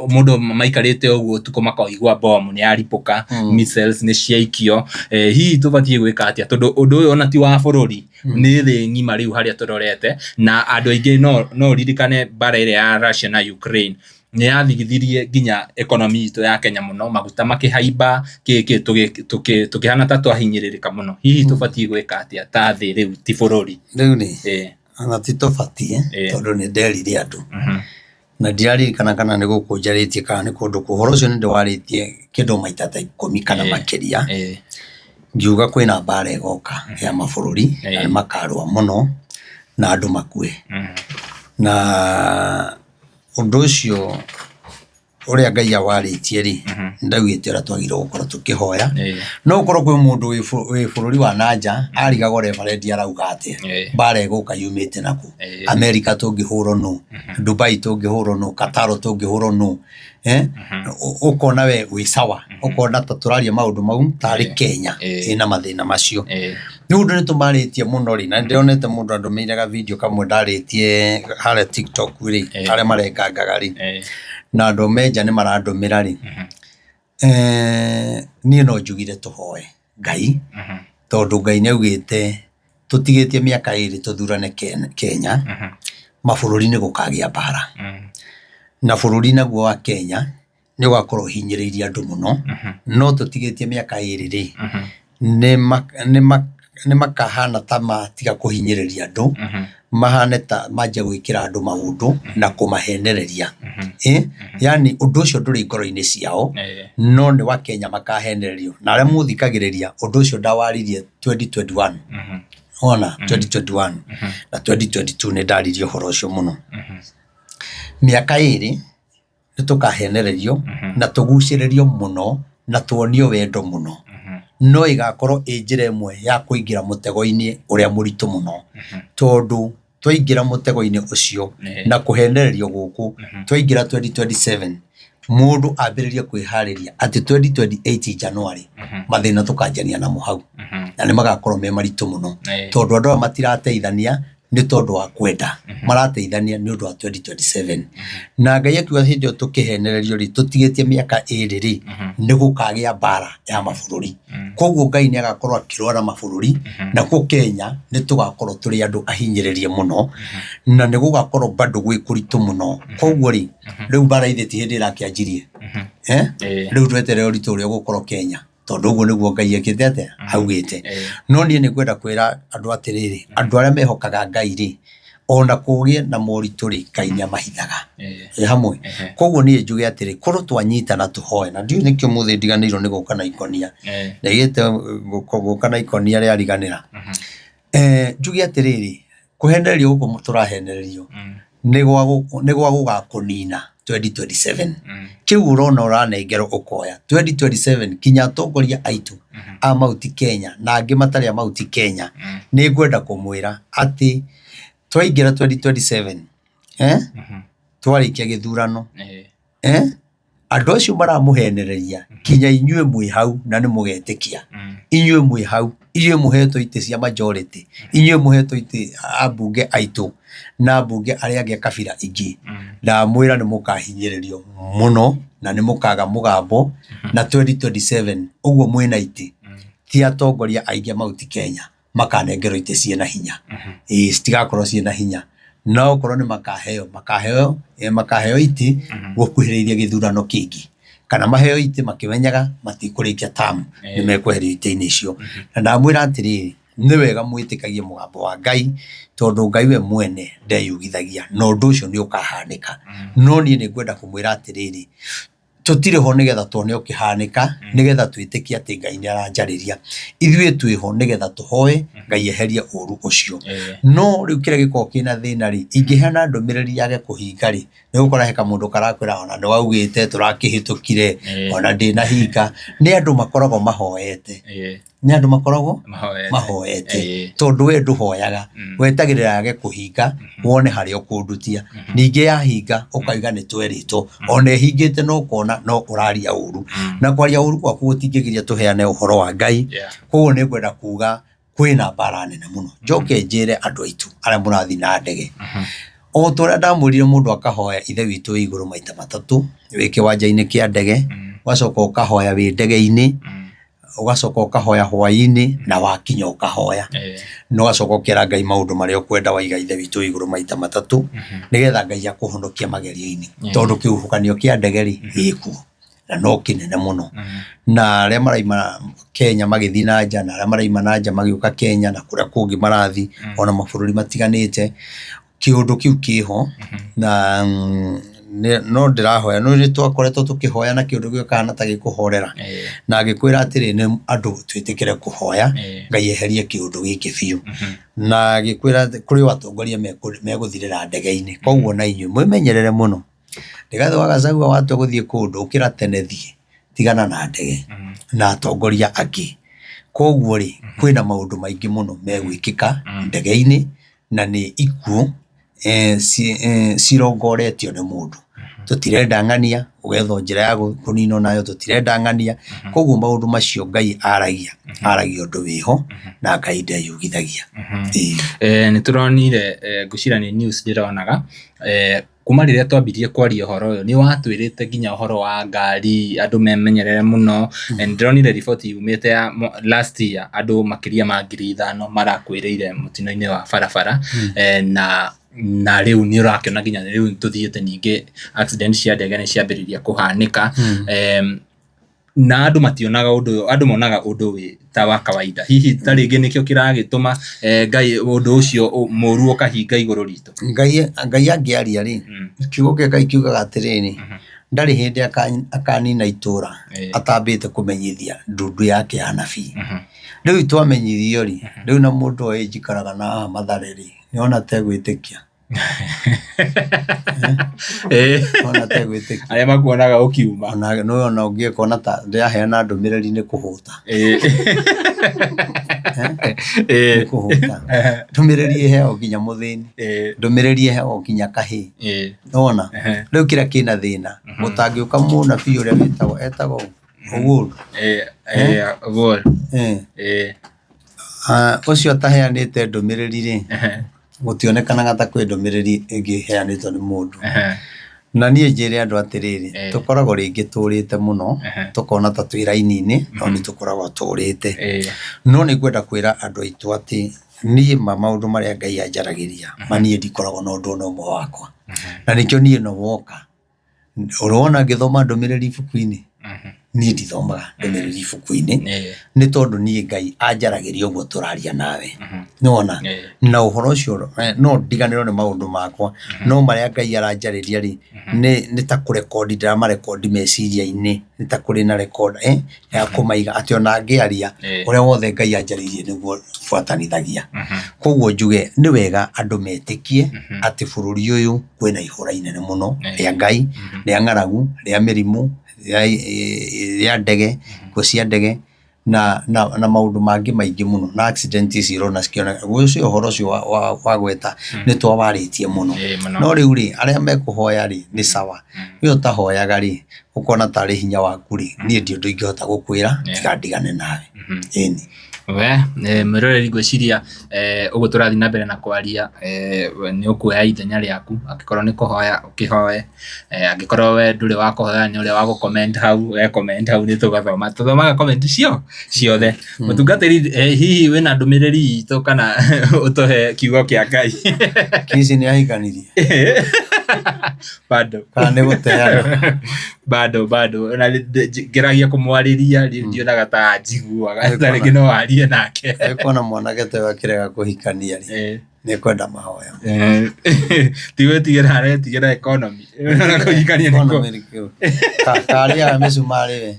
mũndũ maikarĩte ũguo ũtukũ makaigua bomu nĩ yaripũka, missiles nĩ ciaikio. Hihi tũbatiĩ gwĩka atĩa tondũ ũndũ ũyũ ona ti wa bũrũri, nĩ thĩ ng'ima rĩu harĩa tũrorete na andũ aingĩ no ũririkane mbara ĩrĩa ya Russia na Ukraine nĩ yathigithirie nginya economy itũ ya Kenya mũno, maguta makĩhaimba, kĩ kĩ tũkĩhana ta twahinyĩrĩrĩka mũno. Hihi tũbatiĩ gwĩka atĩa ta thĩ rĩu ti bũrũri? Rĩu rĩ, ona ti tũbatiĩ tondũ nĩ nderire andũ na ndiraririkana kana nĩ gũkũ njarĩtie kana nĩ kũndũ kũ. Ũhoro ũcio nĩ ndĩwarĩtie kĩndũ maita ta ikũmi kana makĩria, ngiuga kwĩna mbara ĩgoka ya mabũrũri na nĩ makarũa mũno na andũ makue. Na ũndũ ũcio ũrĩa Ngai awarĩtie rĩ, ndaugĩte ũrĩa twagĩrĩirwo gũkorwo tũkĩhoya. No ũkorwo kwĩ mũndũ wĩ bũrũri wa na nja arigagwo reverend arauga atĩa, mbara ĩgũka yumĩte nakũ, America tũngĩhũrwo nũ, Dubai tũngĩhũrwo nũ, Qatar tũngĩhũrwo nũ, ũkona we wĩ sawa, ũkona ta tũraria maũndũ mau tarĩ Kenya ĩna mathĩna macio. Nĩ ũndũ nĩ tũmarĩtie mũno rĩ, na nĩ ndĩronete mũndũ andũmĩire ga video kamwe ndarĩtie harĩa TikTok rĩ, arĩa marengangaga rĩ, na andũ me nja nĩ marandũmĩra rĩ, niĩ no njugire tũhoe Ngai, tondũ Ngai nĩ augĩte tũtigĩtie mĩaka ĩrĩ tũthurane Kenya, mabũrũri nĩ gũkagĩa mbara. Na bũrũri naguo wa Kenya nĩ ũgakorwo ũhinyĩrĩirie andũ mũno, no tũtigĩtie mĩaka ĩrĩ rĩ, nĩ makahana ta matiga kũhinyĩrĩria andũ, mahane ta manjia gwĩkĩra andũ maũndũ na kũmahenereria. Yaani ũndũ ũcio ndũrĩ ngoro-inĩ ciao, no nĩ wa Kenya makahenererio. Na arĩa mũthikagĩrĩria ũndũ ũcio ndawaririe 2021, wona 2021 na 2022 nĩ ndaririe ũhoro ũcio mũno. Mĩaka ĩrĩ nĩ tũkahenererio na tũgucĩrĩrio mũno na tuonio wendo mũno, no ĩgakorwo ĩ njĩra ĩmwe ya kũingĩra mũtego-inĩ ũrĩa mũritũ mũno, tondũ Twaingĩra mũtego-inĩ ũcio na kũhenererio gũkũ, twaingĩra 2027, mũndũ ambĩrĩrie kwĩharĩria atĩ 2028 January mathĩna tũkanjania namo hau, na nĩ magakorwo me maritũ mũno, tondũ andũ aya matirateithania nĩ tondũ wa kwenda, marateithania nĩ ũndũ wa 2027. Na Ngai akiuga hĩndĩ ĩyo tũkĩhenererio rĩ, tũtigĩtie mĩaka 2 rĩ, nĩ gũkagĩa mbara ya mabũrũri. Koguo Ngai nĩ agakorwo akĩrũa na mabũrũri, nakuo Kenya nĩ tũgakorwo tũrĩ andũ ahinyĩrĩrie mũno, na nĩ gũgakorwo bado gwĩ kũritũ mũno. Koguo rĩ, rĩu mbara ithe ti hĩndĩ ĩrakĩanjirie, eh? Rĩu tweterere ũritũ ũrĩa ũgũkorwo Kenya, tondũ ũguo nĩguo Ngai ekĩte atĩa, augĩte. No niĩ nĩ ngwenda kwĩra andũ atĩrĩrĩ, andũ arĩa mehokaga Ngai rĩ, ona kũgĩe na moritũ rĩ, Ngai nĩ amahithaga. Ĩ hamwe. Koguo niĩ njuge atĩrĩ, korwo twanyitana tũhoe, na ndiũĩ nĩkĩ ũmũthĩ ndiganĩirwo nĩ gũka na ikonia, ndaigĩte gũka na ikonia rĩariganĩra. Njuge atĩrĩrĩ, kũhenererio gũkũ tũrahenererio nĩ gwa gũgakũnina 2027. Kĩu ũrona ũranengerwo ũkoya 2027, kinya atongoria aitũ a Mount Kenya na angĩ matarĩ a Mount Kenya, nĩ ngwenda kũmwĩra atĩ twaingĩra 2027, twarĩkia gĩthurano, andũ acio maramũhenereria kinya inyuĩ mwĩ hau na nĩ mũgetĩkia. Inyuĩ mwĩ hau, inyuĩ mũhetwo itĩ cia majority, inyuĩ mũhetwo itĩ ambunge aitũ na ambunge arĩa angĩ a kabira ingĩ, ndamwĩra nĩ mũkahinyĩrĩrio mũno na nĩ mũkaga mũgambo. Na 2027 ũguo mwĩna itĩ, ti atongoria aingĩ a Mount Kenya makanengerwo itĩ ciĩna hinya, ĩĩ citigakorwo ciĩna hinya, no okorwo nĩ makaheo, makaheo, makaheo itĩ gũkuhĩrĩria gĩthurano kĩngĩ, kana maheo itĩ makĩmenyaga matikũrĩkia term, nĩ mekweherio itĩ-inĩ icio. Na ndamwĩra atĩrĩrĩ, nĩ wega mwĩtĩkagie mũgambo wa Ngai, tondũ Ngai we mwene ndeyugithagia, na ũndũ ũcio nĩ ũkahanĩka. No niĩ nĩ ngwenda kũmwĩra atĩrĩrĩ, tũtirĩ ho nĩgetha tuone ũkĩhanĩka, nĩgetha twĩtĩkie atĩ Ngai nĩ aranjarĩria. Ithuĩ twĩho nĩgetha tũhoe Ngai eherie ũru ũcio. No rĩu kĩrĩa gĩkoragwo kĩna thĩna rĩ, ingĩheana ndũmĩrĩri yage kũhinga rĩ, nĩ ũgũkora he kamũndũ karakwĩra ona nĩ waugĩte tũrakĩhĩtũkire, ona ndĩnahinga. Nĩ andũ makoragwo mahoete. Nĩ andũ makoragwo mahoete, tondũ we ndũhoyaga, wetagĩrĩra yage kũhinga wone harĩa ũkũndutia. Ningĩ yahinga ũkauga nĩ twerĩtwo, ona ĩhingĩte no ũkona no ũraria ũru. Na kwaria ũru gwaku gũtingĩgiria tũheane ũhoro wa Ngai. Koguo nĩ ngwenda kuga kwĩna mbara nene mũno. Njoke njĩre andũ aitũ arĩa mũrathiĩ na ndege, o ta ũrĩa ndamwĩrire mũndũ akahoya Ithe witũ wĩ igũrũ maita matatũ wĩ kĩwanja-inĩ kĩa ndege, ũgacoka ũkahoya wĩ ndege-inĩ, ũgacoka ũkahoya hwaĩ-inĩ, na wakinya ũkahoya, na ũgacoka ũkera Ngai maũndũ marĩa ũkwenda waiga Ithe witũ wĩ igũrũ maita matatũ, nĩgetha Ngai akũhonokie magerio-inĩ. Tondũ kĩhuhũkanio kĩa ndege rĩ, gĩkuo na no kĩnene mũno. Na arĩa maraima Kenya magĩthiĩ na nja, na arĩa maraima na nja magĩũka Kenya, na kũrĩa kũngĩ marathiĩ, ona mabũrũri matiganĩte, kĩũndũ kĩu kĩho. Na no ndĩrahoya, no nĩ twakoretwo tũkĩhoya na kĩũndũ kĩu gĩkahana ta gĩkũhorera, na ngĩkwĩra atĩrĩ, nĩ andũ twĩtĩkĩre kũhoya Ngai eherie kĩũndũ gĩkĩ biũ. Na ngĩkwĩra kũrĩ o atongoria megũthirĩra ndege-inĩ, koguo na inyuĩ mwĩmenyerere mũno. Rigathĩ wa Gachagua watua gũthiĩ kũndũ ũkĩra tene thiĩ, tigana na ndege na atongoria angĩ. Koguo rĩ, kwĩna maũndũ maingĩ mũno megwĩkĩka ndege-inĩ, na nĩ ikuũ cirongoretio nĩ mũndũ. Tũtirenda ng'ania, ũgethwo njĩra ya kũninwo nayo, tũtirenda ng'ania. Koguo maũndũ macio Ngai aragia, aragia ũndũ wĩho na Ngai ndeyugithagia. Ĩĩ. Nĩ tũronire, ngwĩciria nĩ news ndĩronaga, kuma rĩrĩa twambirie kwaria ũhoro ũyũ nĩ watwĩrĩte nginya ũhoro wa ngari, andũ memenyerere mũno. Na nĩ ndĩronire riboti yumĩte ya last year, andũ makĩria ma 5,000 marakuĩrĩire mũtino-inĩ wa barabara. Na rĩu nĩ ũrakĩona nginya rĩu tũthiĩte ningĩ accident cia ndege nĩ ciambĩrĩria kũhanĩka. Na andũ mationaga ũndũ ũyũ, andũ monaga ũndũ wĩ ta wa kawaida. Hihi ta rĩngĩ nĩkĩo kĩragĩtũma Ngai ũndũ ũcio mũru ũkahinga igũrũ ritũ. Ngai Ngai angĩaria rĩ, kiugo kĩa Ngai kiugaga atĩrĩrĩ, ndarĩ hĩndĩ akanina itũra atambĩte kũmenyithia ndundu yake ya anabii. Rĩu twamenyithio rĩ, rĩu na mũndũ oĩ njikaraga na haha Mathare rĩ, nĩwona ta egwĩtĩkia? Ona tegwĩtĩkia. Arĩa makuonaga ũkiuma. Ona nĩ ona ũngĩkona ta ndĩraheana ndũmĩrĩri nĩ kũhũta. Nĩ kũhũta. Ndũmĩrĩri ĩheagwo nginya mũthĩni. Ndũmĩrĩri ĩheagwo nginya kahĩĩ. Nĩwona? Rĩu kĩrĩa kĩna thĩna, gũtangĩũka mũnabii ũrĩa wĩtagwo etagwo ũ? Owuor. Owuor. Ũcio ataheanĩte ndũmĩrĩri rĩ, gũtionekanaga ta kwĩ ndũmĩrĩri ĩngĩ ĩheanĩtwo nĩ mũndũ. Na niĩ njĩre andũ atĩrĩrĩ, tũkoragwo rĩngĩ tũrĩte mũno, tũkona ta twĩ raini-inĩ, no nĩ tũkoragwo tũrĩte. No nĩ ngwenda kwĩra andũ aitũ atĩ, niĩ ma maũndũ marĩa Ngai anjaragĩria, ma niĩ ndikoragwo na ũndũ ona ũmwe wakwa. Na nĩkĩo niĩ no woka, ũrona ngĩthoma ndũmĩrĩri ibuku-inĩ, niĩ ndithomaga ndũmĩrĩri ibuku-inĩ, nĩ tondũ niĩ Ngai anjaragĩria ũguo tũraria nawe. Nĩwona? Na ũhoro ũcio no ndiganĩrwo nĩ maũndũ makwa, no marĩa Ngai aranjarĩria rĩ, nĩ ta kũrekondi ndĩramarekondi meciria-inĩ, nĩ ta kũrĩ na recorder ya kũmaiga atĩ ona ngĩaria, ũrĩa wothe Ngai anjarĩirie nĩguo buatanithagia. Koguo njuge nĩ wega andũ metĩkie atĩ bũrũri ũyũ kwĩna ihũra inene mũno rĩa Ngai, rĩa ng'aragu, rĩa mĩrimũ, rĩa ndege, ikuũ cia ndege na maũndũ mangĩ maingĩ mũno na accident ici ũrona cikĩoneka. Ũcio ũhoro ũcio wa gweta nĩ twawarĩtie mũno. No rĩu rĩ, arĩa mekũhoya rĩ, nĩ sawa. We ũtahoyaga rĩ, ũkona tarĩ hinya waku rĩ, niĩ ndirĩ ũndũ ingĩhota gũkwĩra tiga ndigane nawe. Ĩni. We mwĩroreri ngwĩciria ũguo tũrathiĩ na mbere na kwaria nĩ ũkuoya ithenya rĩaku angĩkorwo nĩ kũhoya ũkĩhoe, angĩkorwo we ndũrĩ wa kũhoya nĩ ũrĩa wa gũ comment hau we comment hau nĩ tũgathoma, tũthomaga comment ciothe. Mũtungatĩri hihi wĩna ndũmĩrĩri itũ kana ũtũhe kiugo kĩa Ngai? Kici nĩ ahikanirie? Bado. Kana nĩ gũteana? Bado bado, na ngeragia kũmwarĩria ndionaga ta anjiguaga, ta rĩngĩ no arie nake. Nĩ kuona mwanake ta ũyũ akĩrega kũhikania rĩ, nĩ kwenda mahoya. Ti gwĩtigĩra aretigĩra economy, kũhikania nĩ Economy nĩ kĩũ. Karĩaga mĩcumarĩ we.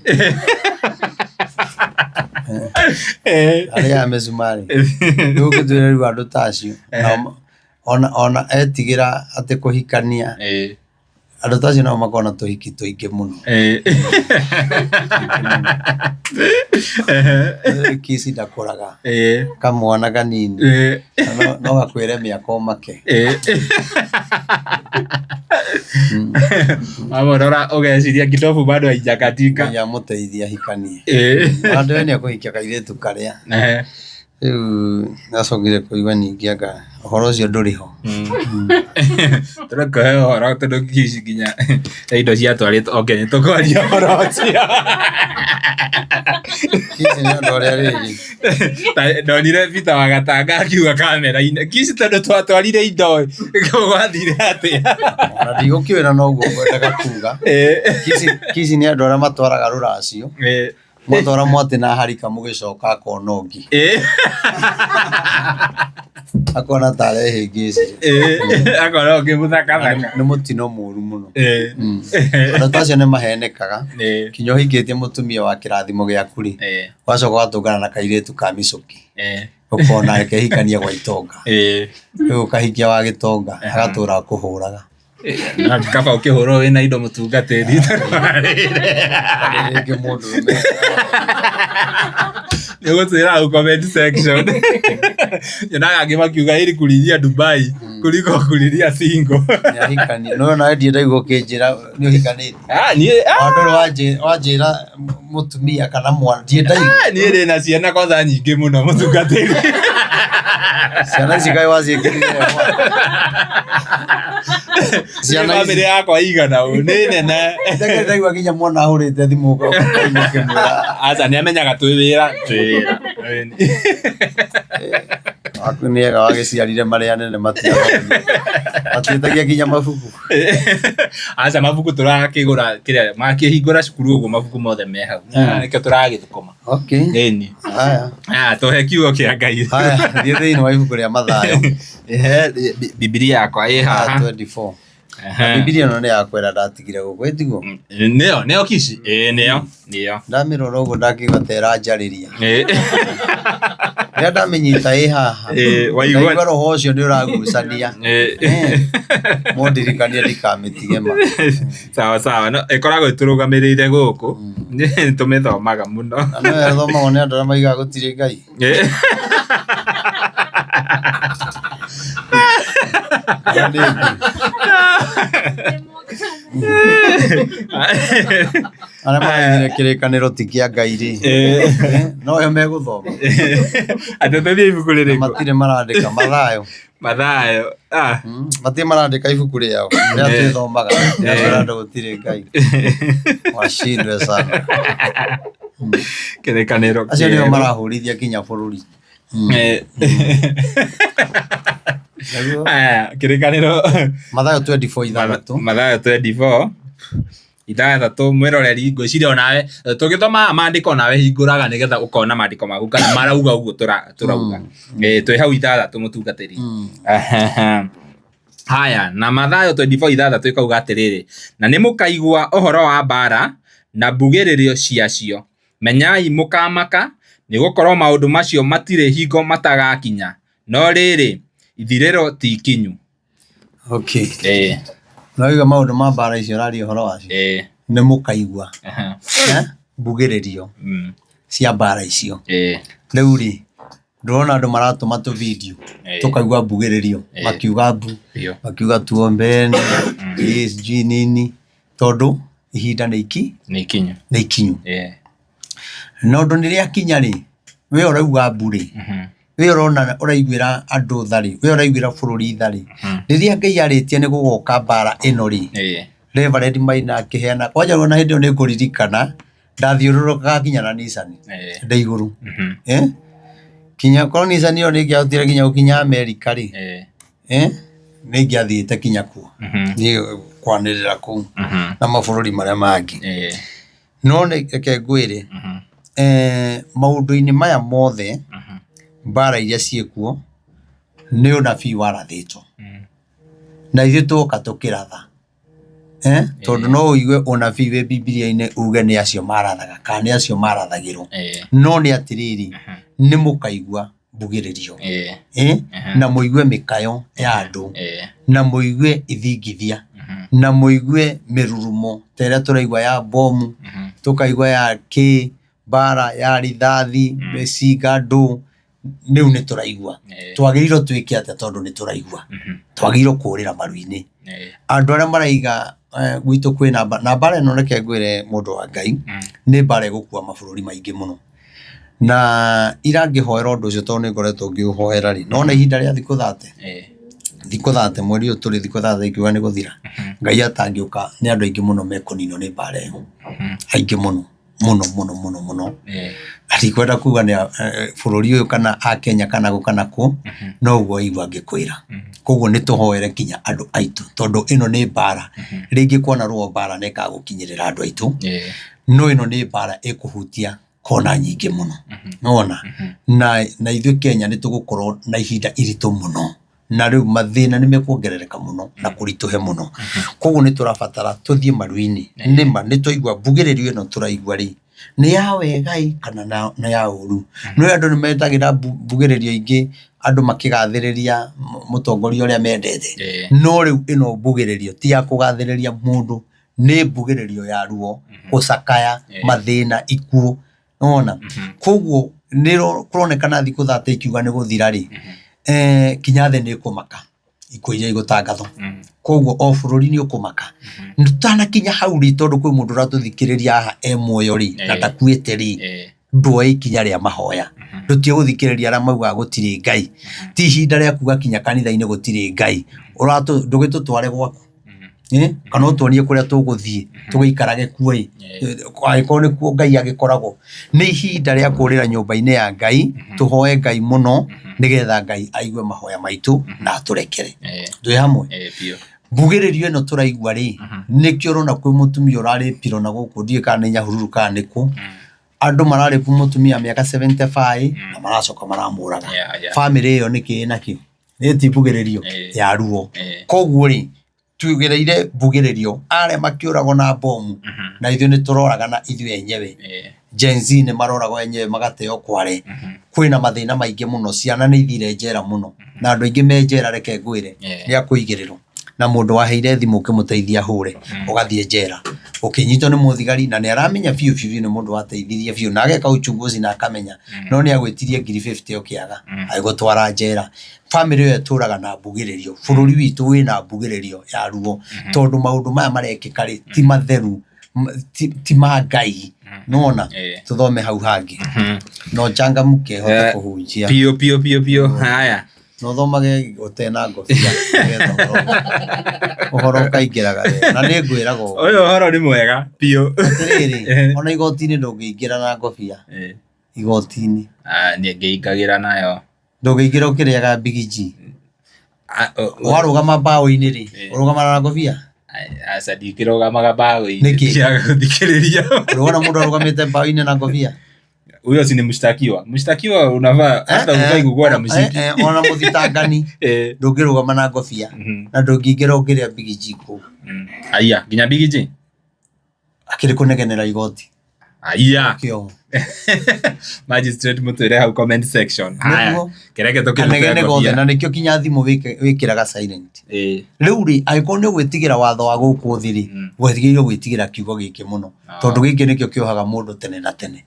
Arĩaga mĩcumarĩ. Rĩu ũngĩtwĩra rĩu andũ ta acio, nao ona etigĩra atĩ kũhikania, andũ ta acio nao makoragwo na tũhiki tũingĩ mũno. Rĩu Kici ndakũraga, kamwana kanini, no gakwĩre mĩaka ũmake. Wamũrora ũgeciria kitovu bado haijakatika. Ngai amũteithie ahikanie. Andũ aya nĩ akũhikia kairĩtu karĩa. Rĩu ndacokire kũigua ningĩ anga ũhoro ũcio ndũrĩ ho. Tũrekũhe ũhoro tondũ ici nginya indo ciatwarĩtwo okay nĩ tũkwaria ũhoro ũcio. Ici nĩ andũ arĩa rĩrĩ. Ndonire Peter wa Gatanga akiuga kamera-inĩ kici tondũ twatwarire indo gwathire atĩa? Ona ndigũkĩwĩra noguo ngwendaga kuga. Kici nĩ andũ arĩa matwaraga rũracio. Mwatwara mwatĩ na harika mũgĩcoka akona ũngĩ. Akona ta arehĩngĩcire. Akona ũngĩ mũthakathaka. Nĩ mũtino mũru mũno. Andũ ta acio nĩ mahenekaga. Kinya ũhikĩtie mũtumia wa kĩrathimo gĩaku rĩ, ũgacoka ũgatũngana na kairĩtu ka mĩcũkĩ. Ũkona reke hikanie gwa itonga. Rĩu ũkahikia wa gĩtonga agatũra akũhũraga. Na kaba ũkĩhũrwo wĩna indo mũtungatĩri. Rĩngĩ mũndũrũme. Nĩ ũgũtwĩra hau comment section. Nyonaga angĩ makiuga ĩrĩ kũrithia Dubai kuliko kũrithia single. Nĩ ahikanie. No nawe ndirĩ ndaigua ũkĩnjĩra nĩ ũhikanĩtie. Ah, niĩ ah, Andũ wanjĩra mũtumia kana mwana ndirĩ ndaigua. Niĩ ndĩ na ciana kwanza nyingĩ mũno mũtungatĩri. Ciana ici kaĩ waciĩkĩrire ciana ici Bamĩrĩ yakwa igana ũũ nĩ nene. Ndagĩrĩ ndaigua nginya mwana ahũrĩte thimũ ũkĩmwĩra. Aca nĩ amenyaga twĩ wĩra twĩ wĩra. Waku nĩ ega wagĩciarire marĩ anene matiĩtagia nginya mabuku. Aca mabuku tũrakĩgũra kĩrĩa makĩhingũra cukuru ũguo mabuku mothe me hau. Nĩkĩo tũragĩthũkũma. Okay. Ĩni. Haya. Ah, tũhe kiugo kĩa Ngai. Haya, thiĩ thĩinĩ wa ibuku rĩa Mathayo. Ehe, Bibilia yakwa ĩ haha. 24. Bibilia ĩno nĩ yakwa ĩrĩa ndatigire gũkũ, ĩ tiguo? Nĩyo, nĩyo Kici? Ĩĩ nĩyo, nĩyo. Ndamĩrora ũguo ndakĩigua ta ĩranjarĩria. Rĩrĩa ndamĩnyita ĩ haha Ĩĩ, waigua- ndaigua roho ũcio nĩ ũragucania. Ĩĩ. Eh, mũndirikanie ndikamĩtige ma. Sawa sawa, no ĩkoragwo ĩtũrũgamĩrĩire gũkũ, nĩ tũmĩthomaga mũno. Na no ĩthomagwo nĩ andũ arĩa maigaga gũtirĩ Ngai. Ĩĩ. Kana nĩ ĩngĩ? Arĩa maraigire kĩrĩkanĩro ti kĩa Ngai rĩ. Ĩĩ. Eh, no yo megũthoma. Atĩ tũthiĩ ibuku Na rĩrĩkũ? matirĩ marandĩka Mathayo. Mathayo. Ah. Matirĩ marandĩka ibuku rĩao rĩrĩa twĩthomaga rĩa kwĩra andũ gũtirĩ Ngai. Washindwe sana. Kĩrĩkanĩro Acio nĩo kĩerũ. marahũrithia nginya bũrũri. Eh. Nĩguo. Aya, kĩrĩkanĩro Mathayo 24 ithathatũ. Mathayo 24 ithathatũ. Mwĩroreri, ngwĩciria onawe tũgĩthoma maandĩko, onawe hingũraga nĩgetha ũkona maandĩko maku kana marauga ũguo tũrauga. Twĩ hau ithathatũ, mũtungatĩri. Haya, na Mathayo 24 ithathatũ ĩkauga atĩrĩrĩ, na nĩ mũkaigua ũhoro wa mbara na mbugĩrĩrio ciacio, menyai mũkamaka, nĩ gũkorwo maũndũ macio matirĩ hingo matagakinya, no rĩrĩ, ithirĩro ti ikinyu. Okay. Ĩĩ. Ũrauga maũndũ ma mbara icio ũraria ũhoro wacio. Ĩĩ. Nĩ mũkaigua. Aha. Eh? Mbugĩrĩrio cia mbara icio. Ĩĩ. Rĩu rĩ, ndũrona andũ maratũma tũ video tũkaigua mbugĩrĩrio makiuga mbu, Biũ. makiuga tuombeni, ĩĩ sijui nini, tondũ ihinda nĩ iki Nĩ ikinyu. nĩ ikinyu. Ĩĩ. Na ũndũ nĩ rĩakinya rĩ, we ũrauga mbu rĩ, we ũrona ũraiguĩra andũ tha rĩ, we ũraiguĩra bũrũri tha rĩ, rĩrĩa Ngai arĩtie nĩ gũgoka mbara ĩno rĩ, Ĩĩ. Reverend Maina akĩheana, kwanja ona hĩndĩ ĩyo nĩ ngũririkana, ndathiũrũrũkaga nginya na Nissan Ĩĩ. ndĩ igũrũ. Eh? Kinya korwo Nissan ĩyo nĩ ĩngĩahotire nginya gũkinya Amerika rĩ, Ĩĩ. eh? Nĩ ingĩathiĩte kinya kuo. Niĩ kwanĩrĩra kũu na mabũrũri marĩa mangĩ. Ĩĩ. No nĩ reke ngwĩre, maũndũ-inĩ maya mothe, mbara iria ciĩkuo, nĩ ũnabii warathĩtwo. Na ithuĩ twoka tũkĩratha. Eh? Tondũ no ũigue ũnabii wĩ Bibilia-inĩ uge nĩ acio marathaga kana nĩ acio marathagĩrwo. Ĩĩ. No nĩ atĩrĩrĩ, nĩ mũkaigua mbugĩrĩrio. Ĩĩ. Eh? Na mũigue mĩkayo ya andũ. Ĩĩ. Na mũigue ithingithia. Na mũigue mĩrurumo ta ĩrĩa tũraigua ya bomu, tũkaigua ya kĩ, mbara ya rithathi, mĩcinga, ndũ, rĩu nĩ tũraigua. Ĩĩ. Twagĩrĩirwo twĩke atĩa tondũ nĩ tũraigua? Twagĩrĩirwo kũrĩra maru-inĩ. Ĩĩ. Andũ arĩa maraiga gwitũ kwĩna mbara, na mbara ĩno reke ngwĩre mũndũ wa Ngai, nĩ mbara ĩgũkua mabũrũri maingĩ mũno. Na ira ngĩhoera ũndũ ũcio tondũ nĩ ngoretwo ngĩũhoera rĩ, nona ihinda rĩa thikũ 30, Ĩĩ. thikũ 30 mweri ũyũ tũrĩ thikũ 30 ikiuga nĩ gũthira, Ngai atangĩũka nĩ andũ aingĩ mũno mekũninwo nĩ mbara ĩyo. Aingĩ mũno mũno mũno mũno mũno. Ĩĩ. Na ndikwenda kuga nĩ bũrũri ũyũ kana a Kenya kana kũ kana kũ, no ũguo waigua ngĩkwĩra. Koguo nĩ tũhoere nginya andũ aitũ tondũ ĩno nĩ mbara. Rĩngĩ kwanarũo mbara nĩ ĩkagũkinyĩrĩra andũ aitũ, Ĩĩ. no ĩno nĩ mbara ĩkũhutia kona nyingĩ mũno. Nĩwona? Na ithuĩ Kenya nĩ tũgũkorwo na ihinda iritũ mũno. Na rĩu mathĩna nĩ mekuongerereka mũno na kũritũhe mũno. Koguo nĩ tũrabatara tũthiĩ maru-inĩ. Nĩma nĩ twaigua mbugĩrĩrio ĩno tũraigua rĩ, nĩ ya wega ĩ kana nĩ ya ũru. Nĩ ũĩ andũ nĩ metagĩra mbugĩrĩrio ingĩ andũ makĩgathĩrĩria mũtongoria ũrĩa mendete. Ĩĩ. No rĩu ĩno mbugĩrĩrio ti ya kũgathĩrĩria mũndũ, nĩ mbugĩrĩrio ya ruo, gũcakaya, mathĩna, ikuũ. Nĩwona? Koguo nĩ kũronekana thikũ 30 ikiuga nĩ gũthira rĩ, kinya thĩ nĩ ĩkũmaka ikuũ iria igũtangathwo. Koguo o bũrũri nĩ ũkũmaka. Tũtanakinya hau rĩ, tondũ kwĩ mũndũ ũratũthikĩrĩria haha e muoyo rĩ, na ndakuĩte rĩ, nduoe ikinya rĩa mahoya. Ndũtige gũthikĩrĩria arĩa maugaga gũtirĩ Ngai. Ti ihinda rĩa kuga kinya kanitha-inĩ gũtirĩ Ngai. Ndũgĩtũtware gwaku. Eh? Kana ũtuonie kũrĩa tũgũthiĩ tũgĩikarage kuo ĩ, angĩkorwo nĩkuo Ngai agĩkoragwo. Nĩ ihinda rĩa kũrĩra nyũmba-inĩ ya Ngai, tũhoe Ngai mũno nĩgetha Ngai aigue mahoya maitũ na atũrekere. Twĩ hamwe? Ĩĩ biũ. Mbugĩrĩrio ĩno tũraigua rĩ, nĩkĩo ũrona kwĩ mũtumia ũrarĩpirwo na gũkũ ndiũĩ kana nĩ Nyahururu kana nĩ kũ, andũ mararĩpu mũtumia mĩaka 75 na maracoka maramũraga. Yeah, yeah. Bamĩrĩ ĩyo nĩkĩ ĩnakĩo? Nĩ ti mbugĩrĩrio Ĩĩ. ya ruo. Ĩĩ. Koguo rĩ, tugereire mbugĩrĩrio arĩa makĩũragwo na bomu na ithuĩ nĩ tũroragana ithuĩ enyewe. Ĩĩ. Gen Z nĩ maroragwo enyewe magateo kware. Kwĩna mathĩna maingĩ mũno, ciana nĩ ithire njera mũno na andũ aingĩ me njera, reke ngwĩre, nĩ akũigĩrĩrwo na mũndũ waheire thimũ ũkĩmũteithia ahũre, ũgathiĩ njera ũkĩnyitwo nĩ mũthigari, na nĩ aramenya biũ biũ biũ nĩ mũndũ wateithirie biũ na ageka uchunguzi na akamenya, no nĩ agwĩtirie ngiri 50 ũkĩaga, agĩgũtwara njera. Bamĩrĩ ĩyo ĩtũraga na mbugĩrĩrio. Bũrũri witũ wĩna mbugĩrĩrio ya ruo, tondũ maũndũ maya marekĩka rĩ, ti matheru, ti ma Ngai. Nĩwona? Tũthome hau hangĩ. Na ũchangamke hote kũhunjia. Piũ piũ piũ piũ. Haya. Na ũthomage ũtena ngobia nĩgetha ũhoro ũkaingĩraga wega. Na nĩ ngwĩraga ũguo. Ũyũ ũhoro nĩ mwega piũ. Atĩrĩrĩ, ona igoti-inĩ ndũngĩingĩra na ngobia. Igoti-inĩ. Niĩ ngĩingagĩra nayo. Ndũngĩingĩra ũkĩrĩaga mbigiji. Warũgama mbaũ-inĩ rĩ, ũrũgamaga na ngobia? Aca ndikĩrũgamaga mbaũ-inĩ. Nĩkĩ? Ndiaga gũthikĩrĩria. Ũrĩ wona mũndũ arũgamĩte mbaũ-inĩ na ngobia? Huyo si ni mshtakiwa. Mshtakiwa unavaa hata hufai kukuwa na mshiki. Ona mũthitangani ndũngĩrũgama na ngobia na ndũngĩingĩra ũkĩrĩa mbigiji kũu. Aya, nginya mbigiji? Akĩrĩ kũnegenera igoti. Aya. Kĩo. Magistrate mũtwĩre hau comment section. Haya. Nĩguo. Kereke tũkĩrute Kanegene gothe ngobia. na nĩkĩo kinya thimũ wĩkĩraga silent. Rĩu rĩ, angĩkorwo nĩ ũgwĩtigĩra watho wa gũkũ thĩ rĩ, wagĩrĩirwo gwĩtigĩra kiugo gĩkĩ mũno, tondũ gĩkĩ nĩkĩo kĩohaga mũndũ tene na tene.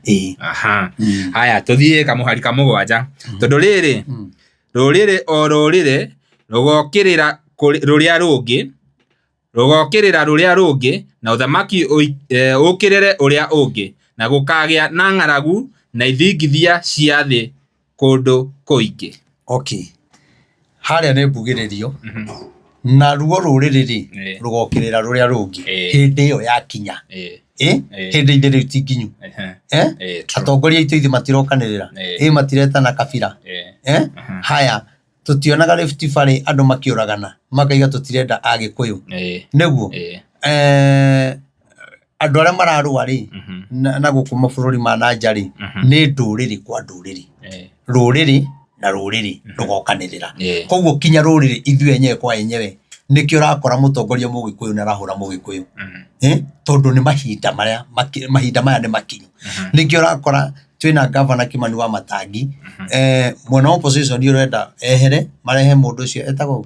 Ĩĩ. Aha. Haya, tũthiĩ kamũhari ka mũgwanja. Tondũ rĩrĩ, rũrĩrĩ o rũrĩrĩ rũgokĩrĩra rũrĩa rũngĩ, rũgookĩrĩra rũrĩa rũngĩ, na ũthamaki ũũkĩrĩre ũrĩa ũngĩ, na gũkaagĩa na ng'aragu na ithingithia cia thĩ kũndũ kũingĩ. Okay. Harĩa nĩ mbugĩrĩrio, naruo rũrĩrĩ rĩ, rũgokĩrĩra rũrĩa rũngĩ hĩndĩ ĩyo yakinya. Ĩ? Hĩndĩ ithe rĩu ti nginyu. Eh? Atongoria aitũ ithe matirokanĩrĩra. Ĩ matiretana kabira. Eh? Haya, tũtionaga Rift Valley andũ makĩũragana makaiga tũtirenda Agĩkũyũ. Nĩguo? Andũ arĩa mararũa rĩ, na gũkũ mabũrũri ma na nja rĩ, nĩ ndũrĩrĩ kwa ndũrĩrĩ. Rũrĩrĩ na rũrĩrĩ rũgokanĩrĩra. Koguo kinya rũrĩrĩ ithuĩ enyewe kwa enyewe nĩkĩo ũrakora mũtongoria mũgĩkũyũ nĩ arahũra mũgĩkũyũ. Tondũ nĩ mahinda marĩa, mahinda maya nĩ makinyu. Nĩkĩo ũrakora twĩna gavana Kimani wa Matangi, mwena wa opposition ũrenda ehere marehe mũndũ ũcio etagwo ũ?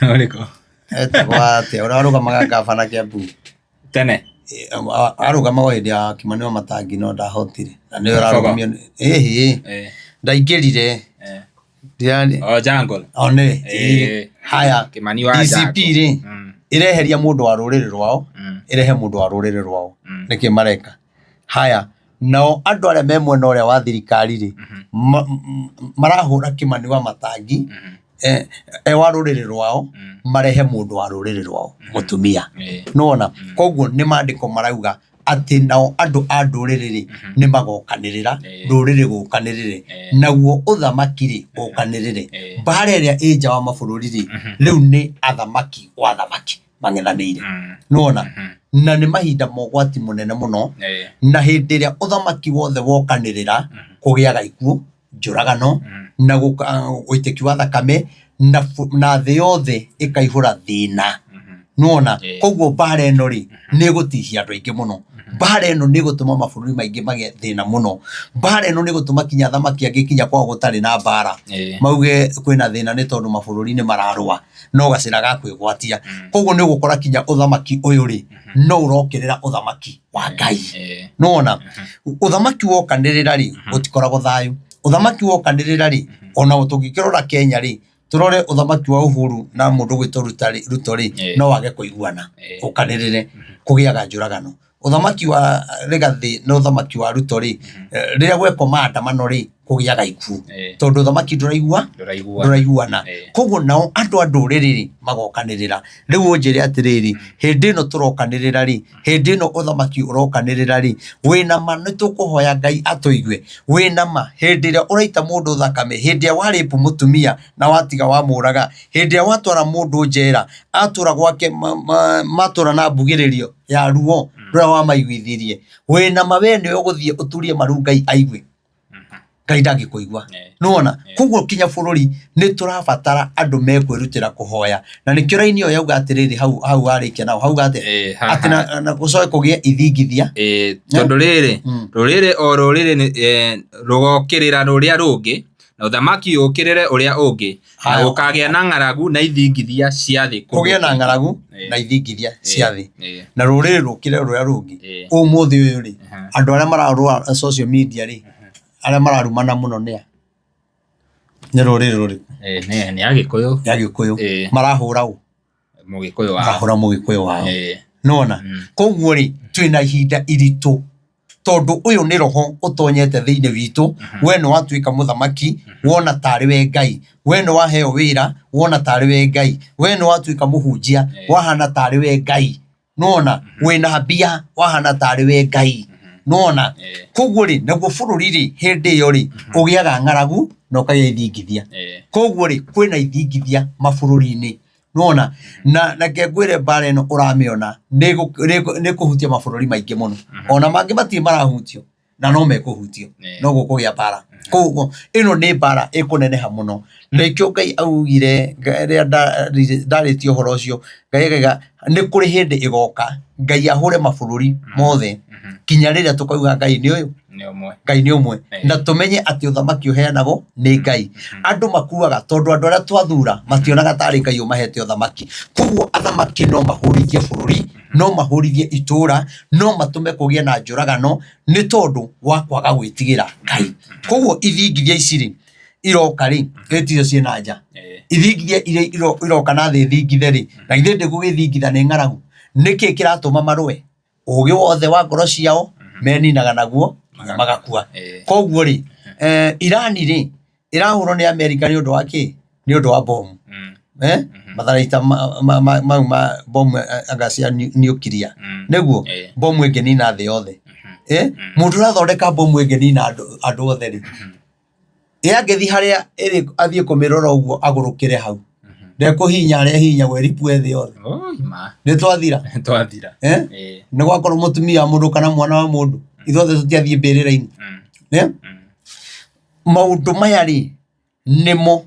Ũrĩkũ? Etagwo atĩa ũrĩa warũgamaga gavana Kiambu? Tene. Arũgamaga o hĩndĩ ya Kimani wa Matangi no ndahotire na nĩwe ũrarũgamio ĩhĩ ndaingĩrire O jungle. O nĩ haya Kimani wa DCP rĩ ĩreheria mũndũ wa rũrĩrĩ rwao ĩrehe mũndũ wa rũrĩrĩ rwao nĩkĩ mareka haya nao andũ arĩa me mwena ũrĩa wa thirikari rĩ marahũra Kimani wa Matangi e wa rũrĩrĩ rwao marehe mũndũ wa rũrĩrĩ rwao mũtumia. Nĩwona? Koguo nĩ maandĩko marauga atĩ nao andũ a ndũrĩrĩ rĩ nĩ magokanĩrĩra, ndũrĩrĩ gũkanĩrĩre, naguo ũthamaki rĩ ũkanĩrĩre. Mbara ĩrĩa ĩ nja wa mabũrũri rĩ rĩu nĩ athamaki gwa athamaki mang'ethanĩire. Nĩwona? Na nĩ mahinda ma ũgwati mũnene mũno, na hĩndĩ ĩrĩa ũthamaki wothe wokanĩrĩra kũgĩaga ikuũ, njũragano, na ũitĩki wa thakame, na thĩ yothe ĩkaihũra thĩna. Nĩwona? Koguo mbara ĩno rĩ, nĩ ĩgũtihia andũ aingĩ mũno. Mbara ĩno nĩ ĩgũtũma mabũrũri maingĩ magĩe thĩna mũno. Mbara ĩno nĩ ĩgũtũma kinya athamaki angĩ kinya kwao gũtarĩ na mbara, mauge kwĩna thĩna nĩ tondũ mabũrũri nĩ mararũa, no gacĩra ga kwĩgwatia. Koguo nĩ ũgũkora kinya ũthamaki ũyũ rĩ, no ũrokĩrĩra ũthamaki wa Ngai. Nĩwona? Ũthamaki wokanĩrĩra rĩ, gũtikoragwo thayũ. Ũthamaki wokanĩrĩra rĩ, ona tũngĩkĩrora Kenya rĩ, tũrore ũthamaki wa Uhuru na mũndũ ũgwĩtwo Ruto rĩ, no wage kũiguana, ũkanĩrĩre, kũgĩaga njũragano. Ũthamaki wa Rigathĩ na ũthamaki wa Ruto rĩ, rĩrĩa gwekwo maandamano rĩ, kũgĩaga ikuũ, tondũ ũthamaki ndũraigua ndũraiguana. Koguo nao andũ a ndũrĩrĩ rĩ, magokanĩrĩra. Rĩu ũnjĩre atĩrĩrĩ, hĩndĩ ĩno tũrokanĩrĩra rĩ, hĩndĩ ĩno ũthamaki ũrokanĩrĩra rĩ, wĩna ma nĩ tũkũhoya Ngai atũigue? Wĩna ma hĩndĩ ĩrĩa ũraita mũndũ thakame, hĩndĩ ĩrĩa wa rape mũtumia na watiga wamũraga, hĩndĩ ĩrĩa watwara mũndũ njera, atũra gwake matũra na mbugĩrĩrio ya ruo rũrĩa wamaiguithirie, wĩna ma we nĩwe ũgũthiĩ ũturie maru Ngai aigue? Ngai ndangĩkũigua. Nĩwona? Koguo kinya bũrũri nĩ tũrabatara andũ mekwĩrutĩra kũhoya. Na nĩkĩo raini ĩyo yauga atĩrĩrĩ hau hau warĩkia nao hauga atĩa? Eh, ha- Atĩ na, na gũcoke kũgĩe ithingithia. Eh, tondũ rĩrĩ rũrĩrĩ o rũrĩrĩ rũgokĩrĩra rũrĩa rũngĩ na ũthamaki ũkĩrĩre ũrĩa ũngĩ na Haya. gũkagĩa na ng'aragu na ithingithia cia thĩ kũndũ Kũgĩe na ng'aragu Eh. na ithingithia cia thĩ. Eh, Na rũrĩrĩ rũkĩre rũrĩa rũngĩ. Eh. Ũmũthĩ ũyũ rĩ, Aha. andũ arĩa mararũa social media rĩ, arĩa mararumana mũno nĩ a? Nĩ rũrĩrĩ rũrĩkũ? Eh, nĩ Agĩkũyũ. Nĩ Agĩkũyũ. Eh. Marahũra ũ? Mũgĩkũyũ wao. Marahũra Mũgĩkũyũ wao. Eh. Nĩwona? Mm. Koguo rĩ, twĩna ihinda iritũ tondũ ũyũ nĩ roho ũtonyete thĩinĩ witũ. We nĩ watuĩka mũthamaki, wona tarĩ we Ngai. We nĩ waheo wĩra, wona tarĩ we Ngai. We nĩ watuĩka mũhunjia, wahana tarĩ we Ngai. Nĩwona? Wĩna mbia, wahana tarĩ we Ngai. Nĩwona? Eh. Koguo rĩ, naguo bũrũri rĩ, hĩndĩ ĩyo rĩ, ũgĩaga ng'aragu na ũkagĩa ithingithia. Eh. Koguo rĩ, kwĩna ithingithia mabũrũri-inĩ. Nĩwona? Na reke ngwĩre mbara ĩno ũramĩona nĩ ĩkũhutia mabũrũri maingĩ mũno. Ona mangĩ matirĩ marahutio na no mekũhutio. Eh. No gũkũgĩa mbara. Koguo ĩno nĩ mbara ĩkũneneha mũno. Nĩkĩo Ngai augire rĩrĩa ndarĩtie ũhoro ũcio, Ngai akauga nĩ kũrĩ hĩndĩ ĩgoka Ngai ahũre mabũrũri mothe kinya rĩrĩa tũkauga Ngai nĩ ũyũ. Nĩ ũmwe. Ngai nĩ ũmwe Eh. na tũmenye atĩ ũthamaki ũheanagwo nĩ Ngai. Andũ makuaga tondũ andũ arĩa twathura mationaga tarĩ Ngai ũmahete ũthamaki. Koguo athamaki no mahũrithie bũrũri, no mahũrithie itũra, no matũme kũgĩe na njũragano nĩ tondũ wa kwaga gwĩtigĩra Ngai. Koguo ithingithia ici rĩ, iroka rĩ, ĩticio ciĩna nja. Eh. Ithingithia iria iroka na thĩ ĩthingithe rĩ, na githĩ ndĩgũgĩthingitha nĩ ng'aragu. Nĩkĩ kĩratũma marũe? Ũgĩ wothe wa ngoro ciao meninaga naguo nginya magakua. Eh. Koguo rĩ, Irani rĩ, ĩrahũrwo nĩ Amerika nĩ ũndũ wa kĩ? Nĩ ũndũ wa bomu. Mm. Eh? Matharaita mau ma bomu anga cia nuclear. Mm. Nĩguo Eh. bomu ĩngĩnina thĩ yothe. Eh? Mũndũ ũrathondeka bomu ĩngĩnina andũ othe rĩ, ĩ angĩthiĩ harĩa ĩrĩ athiĩ kũmĩrora ũguo agũrũkĩre hau. Ndekũhihinya harĩa ĩhihinyagwo ĩripue thĩ yothe. Oi, ma. Nĩ twathira. Twathira. Eh? Eh. Nĩ gwakorwo mũtumia wa mũndũ kana mwana wa mũndũ. Ithuothe tũtiathiĩ mbĩrĩra-inĩ. Mm. Eh? Mm. Maũndũ maya rĩ, nĩmo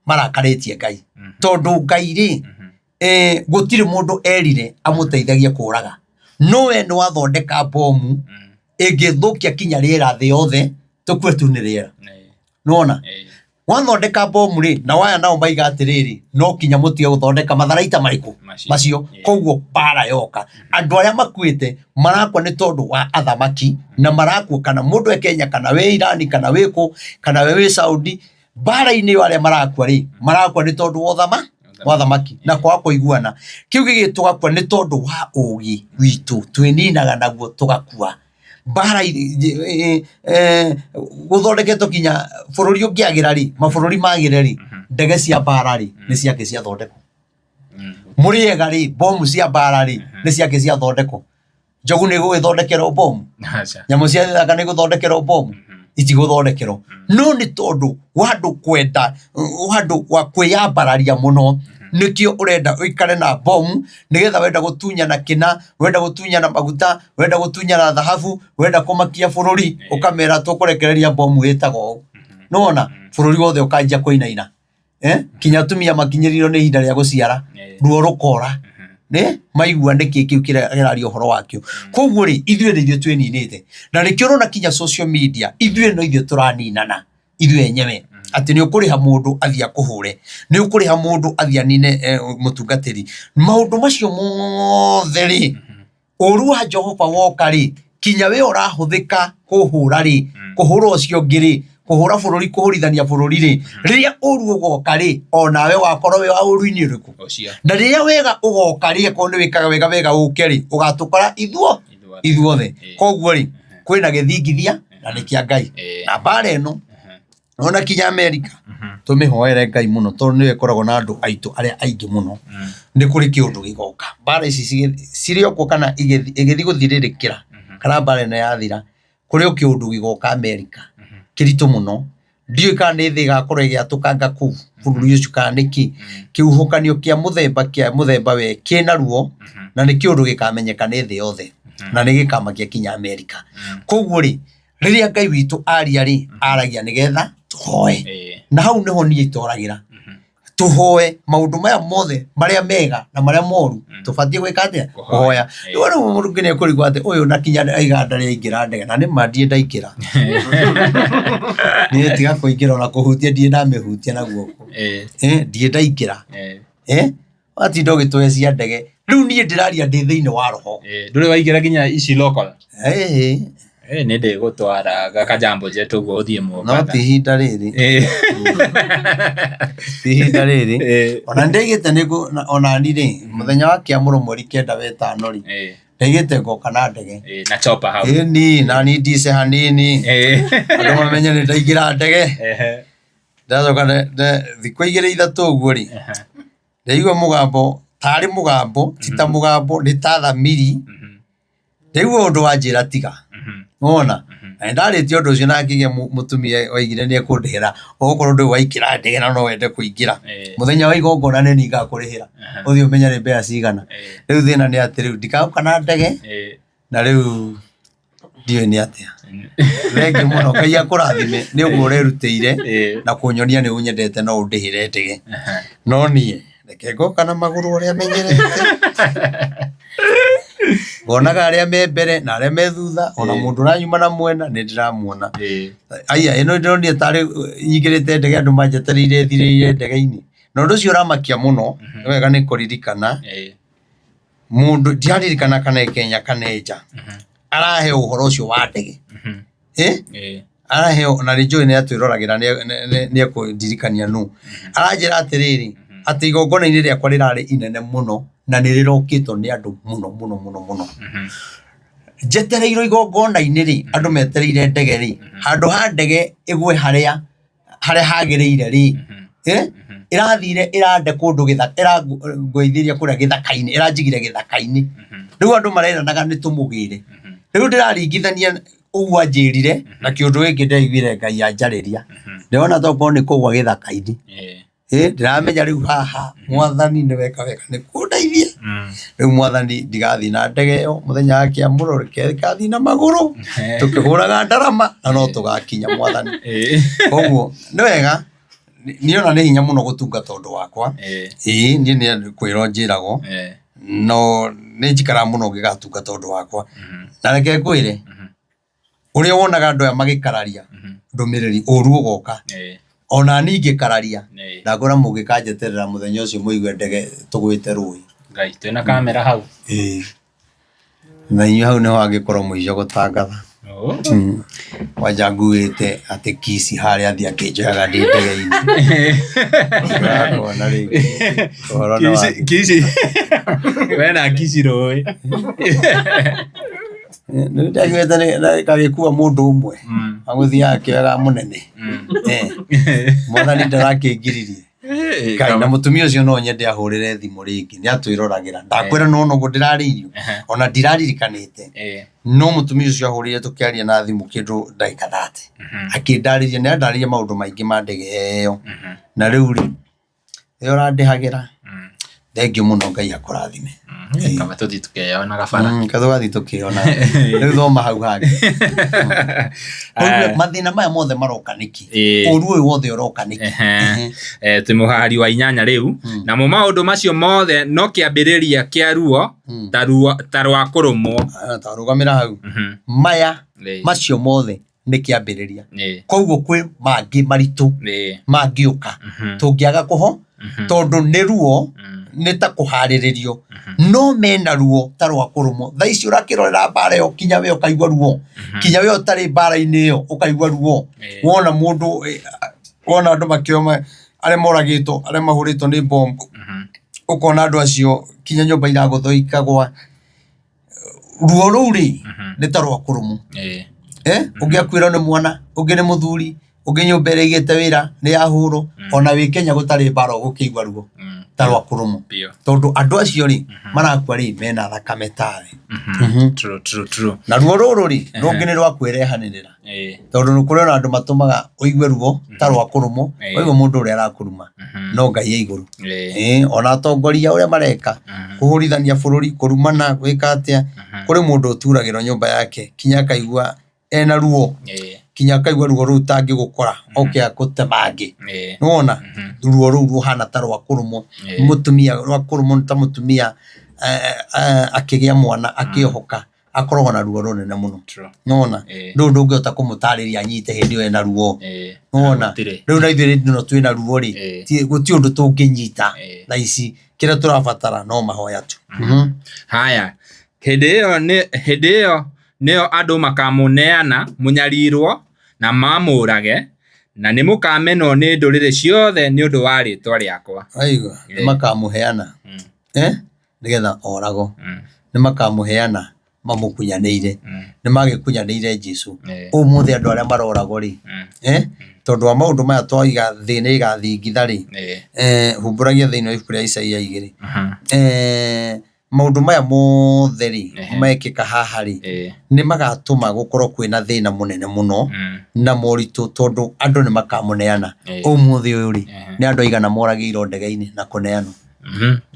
marakarĩtie Ngai. Mhm. Tondũ Ngai rĩ, Mhm. gũtirĩ mũndũ erire amũteithagie kũraga. No we nĩ wathondeka bomu Mm. ĩngĩthũkia kinya rĩera thĩ yothe, tũkue tu nĩ rĩera. Eh. Nĩwona? Eh. Wathondeka bomu rĩ, na waya nao maiga atĩrĩrĩ, no kinya mũtige gũthondeka matharaita marĩkũ? Macio. Macio. Yeah. Koguo mbara yoka. Andũ arĩa makuĩte marakua nĩ tondũ wa athamaki na marakua kana mũndũ e Kenya kana wĩ Irani kana wĩ kũ kana we wĩ Saudi mbara-inĩ ĩyo arĩa marakua rĩ marakua nĩ tondũ wa ũthama wa thamaki na kwaga kũiguana kĩu gĩgĩ tũgakua nĩ tondũ wa ũgĩ witũ twĩninaga naguo tũgakua mbara gũthondeketwo kinya bũrũri ũngĩagĩra rĩ mabũrũri magĩre rĩ ndege cia mbara rĩ nĩ ciake ciathondekwo mũrĩega rĩ bomu cia mbara rĩ nĩ ciake ciathondekwo njogu nĩ gũgĩthondekerwo bomu Aca. nyamũ cia gĩthaka nĩ gũthondekerwo bomu itigũthondekerwo no nĩ tondũ wa andũ kwenda wa andũ wa kwĩyambararia mũno nĩkĩo ũrenda ũikare na bomu nĩgetha wenda gũtunyana kĩna wenda gũtunyana maguta wenda gũtunyana thahabu wenda kũmakia bũrũri ũkamera tũkũrekereria bomu ĩtagwo ũũ nĩwona bũrũri wothe ũkanjia kũinaina eh? Kinya atumia makinyĩrĩirwo nĩ ihinda rĩa gũciara ruo rũkora nĩ maigua nĩkĩ kĩu kĩraria ũhoro wakĩo. Koguo rĩ, ithuĩ nĩ ithuĩ twĩninĩte na nĩkĩo ũrona kinya social media ithuĩ no ithuĩ tũraninana ithuĩ enyewe atĩ nĩ ũkũrĩha mũndũ athiĩ akũhũre, nĩ ũkũrĩha mũndũ athiĩ anine mũtungatĩri. Maũndũ macio mothe rĩ, ũru wa Jehova woka rĩ, kinya we ũrahũthĩka kũhũra rĩ, kũhũra ũcio ũngĩ rĩ, kũhũra bũrũri kũhũrithania bũrũri rĩ, rĩrĩa ũru ũgoka rĩ, onawe ũgakorwo wĩ wa ũru-inĩ ũrĩkũ? Ũcio. Na rĩrĩa wega ũgoka rĩ, akorwo nĩ wĩkaga wega wega ũke rĩ, ũgatũkora ithuothe. Koguo rĩ, kwĩna gĩthingithia na nĩ kĩa Ngai. Na mbara ĩno, ona kinya Amerika, tũmĩhoere Ngai mũno tondũ nĩyo ĩkoragwo na andũ aitũ arĩa aingĩ mũno. Nĩ kũrĩ kĩũndũ gĩgoka. Mbara ici cirĩ o kuo kana ĩgĩthiĩ gũthirĩrĩkĩra, kana mbara ĩno yathira, kũrĩ o kĩũndũ gĩgoka Amerika, kĩritũ mũno. Ndiũĩ kana nĩ thĩ ĩgakorwo ĩgĩatũkanga kũu bũrũri ũcio kana nĩkĩ. Kĩhuhũkanio kĩa mũthemba kĩa mũthemba we kĩna ruo na nĩ kĩũndũ gĩkamenyeka nĩ thĩ yothe na nĩ gĩkamakia kinya Amerika. Koguo rĩ, Rĩrĩa Ngai witũ aria rĩ, aragia nĩgetha tũhoe. Na hau nĩho niĩ itoragĩra. Tũhoe maũndũ maya mothe marĩa mega na marĩa moru, tũbatiĩ gwĩka atĩa? Kũhoya. Rĩu rĩu mũndũ ũngĩ nĩekũrigwo atĩ ũyũ na kinya aiga ndarĩ aingĩra ndege, na nĩma ndirĩ ndaingĩra. Niĩ tiga kũingĩra ona kũhutia ndirĩ ndamĩhutia na guoko. Ndirĩ ndaingĩra. Watinda ũgĩtũhe cia ndege. Rĩu niĩ ndĩraria ndĩ thĩinĩ wa roho. Ndũrĩ waingĩra nginya ici local? Ĩĩ. Nĩ ndĩgũtwara gakajambo jet ũguo ũthiĩ No Mombatha. ti ihinda rĩrĩ. Ti ihinda rĩrĩ. Ona nĩndaigĩte nĩngũ ona ni rĩ, mũthenya wa kĩamũro mweri 9 wetano rĩ, ndaigĩte ngoka na ndege. Na chopper hau. Ĩni, nani ndice hanini. Andũ mamenye nĩ ndaingĩra ndege. Ndacoka thikũ 2 3 ũguo rĩ, ndaigua mũgambo tarĩ mũgambo, ti ta mũgambo, nĩ ta thamiri. Ndaigua ũndũ wanjĩra tiga. Wona? Na nĩndarĩtie ũndũ ũcio na ngĩgĩa mũtumia oigire nĩ ekũndĩhĩra okorwo ndũĩ waingĩra ndege na no wende kũingĩra. Mũthenya wa igongona nĩ niĩ ngakũrĩhĩra. Ũthiĩ ũmenye nĩ mbeca cigana. Rĩu thĩna nĩ atĩ rĩu ndikaũka na ndege na rĩu ndiũĩ nĩ atĩa. Thengiũ mũno, Ngai akũrathime nĩ ũguo ũrerutĩire na kũnyonia nĩ ũnyendete no ũndĩhĩre ndege. No niĩ reke ngoka na magũrũ ũrĩa menyerete. Ngonaga arĩa me mbere na arĩa me thutha, ona mũndũ ũranyuma na mwena nĩ ndĩramuona. Aya ĩno ndĩronire tarĩ nyingĩrĩte ndege andũ manjetereire thirĩire ndege-inĩ. Na ũndũ ũcio ũramakia mũno, nĩ wega nĩ kũririkana mũndũ ndiraririkana kana e Kenya kana e nja, araheo ũhoro ũcio wa ndege. Araheo na nĩ njũĩ nĩ atwĩroragĩra nĩ ekũndirikania nũ. Aranjĩra atĩrĩrĩ, atĩ igongona-inĩ rĩakwa rĩrarĩ inene mũno na nĩ rĩrokĩtwo nĩ andũ mũno mũno mũno mũno. Njetereirwo igongona-inĩ rĩ, andũ metereire ndege rĩ, handũ ha ndege ĩgwe harĩa harĩa hagĩrĩire rĩ, ĩrathire ĩrande kũndũ ĩrangũithĩria kũrĩa gĩthaka-inĩ, ĩranjigire gĩthaka-inĩ. Rĩu andũ mareranaga nĩ tũmũgĩre. Rĩu ndĩraringithania ũguo anjĩrire na kĩũndũ gĩkĩ ndĩraiguire Ngai anjarĩria. Ndĩrona tokorwo nĩ kũgwa gĩthaka-inĩ. Ndĩramenya rĩu haha mwathani nĩ weka wega nĩ kũndeithia. Rĩu mwathani ndigathiĩ na ndege ĩyo mũthenya wa kĩamũro, reke ngathiĩ na magũrũ tũkĩhũraga ndarama na no tũgakinya mwathani. Koguo nĩ wega, niĩ ona nĩ hinya mũno gũtungata ũndũ wakwa. Ĩĩ niĩ nĩ kwĩrwo njĩragwo, no nĩ njikaraga mũno ngĩgatungata ũndũ wakwa. Na reke ngwĩre, ũrĩa wonaga andũ aya magĩkararia ndũmĩrĩri, ũru ũgoka. Ona niĩ ingĩkararia, ndakũra mũngĩkanjeterera mũthenya ũcio mũigue ndege tũgwĩte rũĩ. Ngai, twĩna kamera hau. Ĩĩ. Na inyuĩ hau nĩho angĩkorwo mũico gũtangatha. Kwanja nguĩte atĩ Kisii harĩa athiĩ akĩnjoyaga ndĩ ndege-inĩ. Ndĩrakuona rĩngĩ. Ũhoro nĩ wa Kisii. We na Kisii rũĩ. Nĩ ndaiguĩte gagĩkua mũndũ ũmwe. Agũthiaga akĩoyaga mũnene. Mwathani ndarakĩngiririe. Ngai, na mũtumia ũcio no nyende ahũrĩre thimũ rĩngĩ nĩ atwĩroragĩra. Ndakwĩra no noguo ndĩrarĩirio ona ndiraririkanĩte, no mũtumia ũcio ahũrĩire tũkĩaria na thimũ kĩndũ ndagĩka 30, akĩndarĩria, nĩ andarĩria maũndũ maingĩ ma ndege ĩyo, na rĩu rĩ ĩyo ũrandĩhagĩra. Thengiũ mũno, Ngai akũrathime. Kaba tũthiĩ tũkeyonaga bara. Kaba tũgathiĩ tũkĩyonaga. Rĩu thoma hau hangĩ. Ũguo mathĩna maya mothe maroka nĩkĩ? Ũru ũyũ wothe ũroka nĩkĩ? Twĩ mũhari wa 8 rĩu. Namo maũndũ macio mothe no kĩambĩrĩria kĩa ruo ta ruo ta rwa kũrũmwo. Ta rũgamĩra hau. Maya macio mothe nĩ kĩambĩrĩria. Koguo kwĩ mangĩ maritũ mangĩũka tũngĩaga kũho, tondũ nĩ ruo, nĩ ta kũharĩrĩrio, no mena ruo ta rwa kũrũmwo. Thaa ici ũrakĩrorera mbara ĩyo kinya we ũkaigua ruo, kinya we ũtarĩ mbara-inĩ ĩyo ũkaigua ruo. Wona mũndũ, wona andũ makĩoma arĩa moragĩtwo, arĩa mahũrĩtwo nĩ bomu, ũkona andũ acio kinya nyũmba iragũthwo ikagwa. Ruo rũu rĩ, nĩ ta rwa kũrũmwo. Ũngĩ akuĩrwo nĩ mwana, ũngĩ nĩ mũthuri, ũngĩ nyũmba ĩrĩa aigĩte wĩra nĩ yahũrwo, ona wĩ Kenya gũtarĩ mbara ũgũkĩigua ruo ta rwa kũrũmwo. Tondũ andũ acio rĩ, marakua rĩ, mena thakame tawe. True, true, true. Na ruo rũrũ rĩ, rũngĩ nĩ rwa kwĩrehanĩrĩra. Tondũ nĩ kũrĩ ona andũ matũmaga ũigue ruo ta rwa kũrũmwo, ũkaigua mũndũ ũrĩa arakũruma, no Ngai e igũrũ. Ona atongoria ũrĩa mareka, kũhũrithania bũrũri, kũrumana, gwĩka atĩa, kũrĩ mũndũ ũturagĩrwo nyũmba yake kinya akaigua Ena ruo kinya akaigua ruo rũu tangĩgũkora oke akũtemange. Nĩwona ruo rũu rũhana ta rwa kũrũmwo mũtumia, rwa kũrũmwo nĩ ta mũtumia akĩgĩa mwana akĩohoka akoragwo na ruo rũnene mũno. Nĩwona rũu ndũngĩhota kũmũtarĩria anyite hĩndĩ ĩyo ena ruo. Nĩwona rĩu na ithuĩ hĩndĩ ĩno twĩna ruo rĩ, gũtirĩ ũndũ tũngĩnyita thaa ici, kĩrĩa tũrabatara no mahoya tu. Haya, hĩndĩ ĩyo nĩyo andũ makamũneana mũnyarirwo na mamũũrage, na nĩ mũkamenwo nĩ ndũrĩrĩ ciothe nĩ ũndũ wa rĩĩtwa rĩakwa. Aigua, nĩ makamũheana nĩgetha oragwo, nĩ makamũheana mamũkunyanĩire, nĩ magĩkunyanĩire Jesu. Ũmũthĩ andũ arĩa maroragwo rĩ, tondũ wa maũndũ maya twaiga thĩ nĩ ĩgathingitha rĩ, humbũragia thĩinĩ wa ibuku rĩa Isaia 2. Maũndũ maya mothe rĩ mekĩka haha rĩ, nĩ magatũma gũkorwo kwĩna thĩna mũnene mũno na moritũ, tondũ andũ nĩ makamũneana. Ũmũthĩ ũyũ rĩ, nĩ andũ aigana moragĩirwo ndege-inĩ na kũneanwo?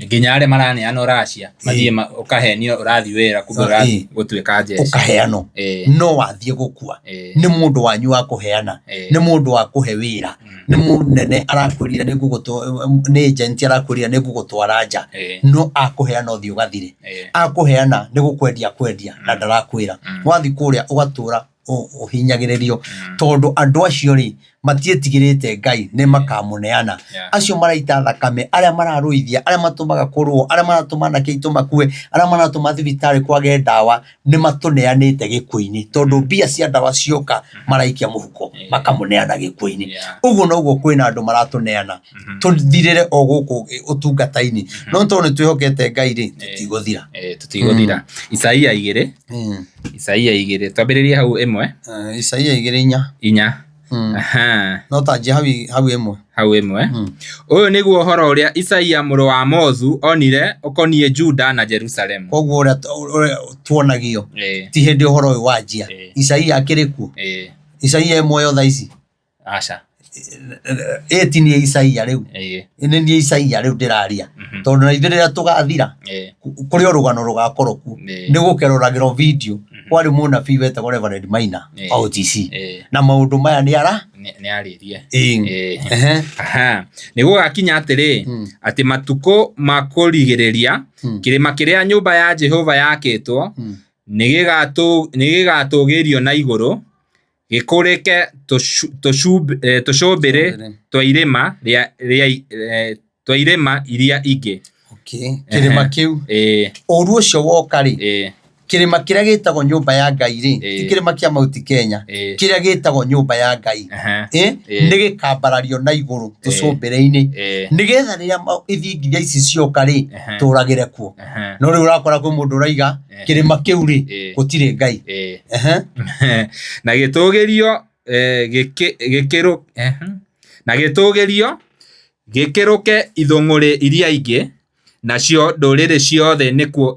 Nginya arĩa maraneanwo Russia mathiĩ ũkahenio ũrathiĩ wĩra kumbe ũrathiĩ gũtuĩka jeshi. Ũkaheanwo no wathiĩ gũkua. Nĩ mũndũ wanyu wa kũheana, nĩ mũndũ wa kũhe wĩra, nĩ mũnene arakwĩrire nĩ nĩ agent arakwĩrire nĩ ngũgũtwara nja, no akũheana ũthiĩ ũgathire. Akũheana nĩ gũkwendia kwendia na ndarakwĩra. Wathiĩ kũrĩa ũgatũra ũhinyagĩrĩrio, tondũ andũ acio rĩ matiĩtigĩrĩte Ngai, nĩ makamũneana. Acio maraita thakame, arĩa mararũithia, arĩa matũmaga kũrũo, arĩa maratũma anake aitũ makue, arĩa maratũma thibitarĩ kwage ndawa, nĩ matũneanĩte gĩkuũ-inĩ, tondũ mbia cia ndawa cioka maraikia mũhuko makamũneana gĩkuũ-inĩ. Ũguo noguo kwĩna andũ maratũneana tũthirĩre o gũkũ ũtungata-inĩ, no tondũ nĩ twĩhokete Ngai rĩ, tũtigũthira. Tũtigũthira. Isaia 2. Isaia 2 twambĩrĩrie hau 1. Isaia 2:4. 4. No tanjia hau 1. Hau 1. Ũyũ nĩguo ũhoro ũrĩa Isaia mũrũ wa Amozu onire ũkoniĩ Juda na Jerusalemu. Koguo ũrĩa tuonagio ti hĩndĩ ũhoro ũyũ wanjia. Isaia akĩrĩ kuo? Isaia e muoyo thaa ici? Aca. Ĩ ti niĩ Isaia rĩu. Nĩ niĩ Isaia rĩu ndĩraria. Tondũ na ithuĩ rĩrĩa tũgathira, kũrĩ o rũgano rũgakorwo kuo. Nĩ gũkeroragĩrwo video kwarĩ mũnabii wetagwo Reverend Maina wa OTC. Na maũndũ maya nĩ ara nĩ arĩrie. Nĩ gũgakinya atĩrĩ, atĩ matukũ ma kũrigĩrĩria, kĩrĩma kĩrĩa nyũmba ya Jehova yakĩtwo nĩ gĩgatũũgĩrio na igũrũ, gĩkũrĩke tũcũmbĩrĩ twa irĩma iria ingĩ. Kĩrĩma kĩu, ũru ũcio woka rĩ, kĩrĩma kĩrĩa gĩtagwo nyũmba ya Ngai rĩ, ti kĩrĩma kĩa Mount Kenya, kĩrĩa gĩtagwo nyũmba ya Ngai nĩ gĩkambarario na igũrũ tũcũmbĩrĩ-inĩ, nĩgetha rĩrĩa ithingithia ici cioka rĩ, tũragĩre kuo. No rĩu ũrakora kwĩ mũndũ ũraiga kĩrĩma kĩu rĩ, gũtirĩ Ngai. Na gĩtũgĩrio gĩkĩrũke ithũngũrĩ iria ingĩ, nacio ndũrĩrĩ ciothe nĩkuo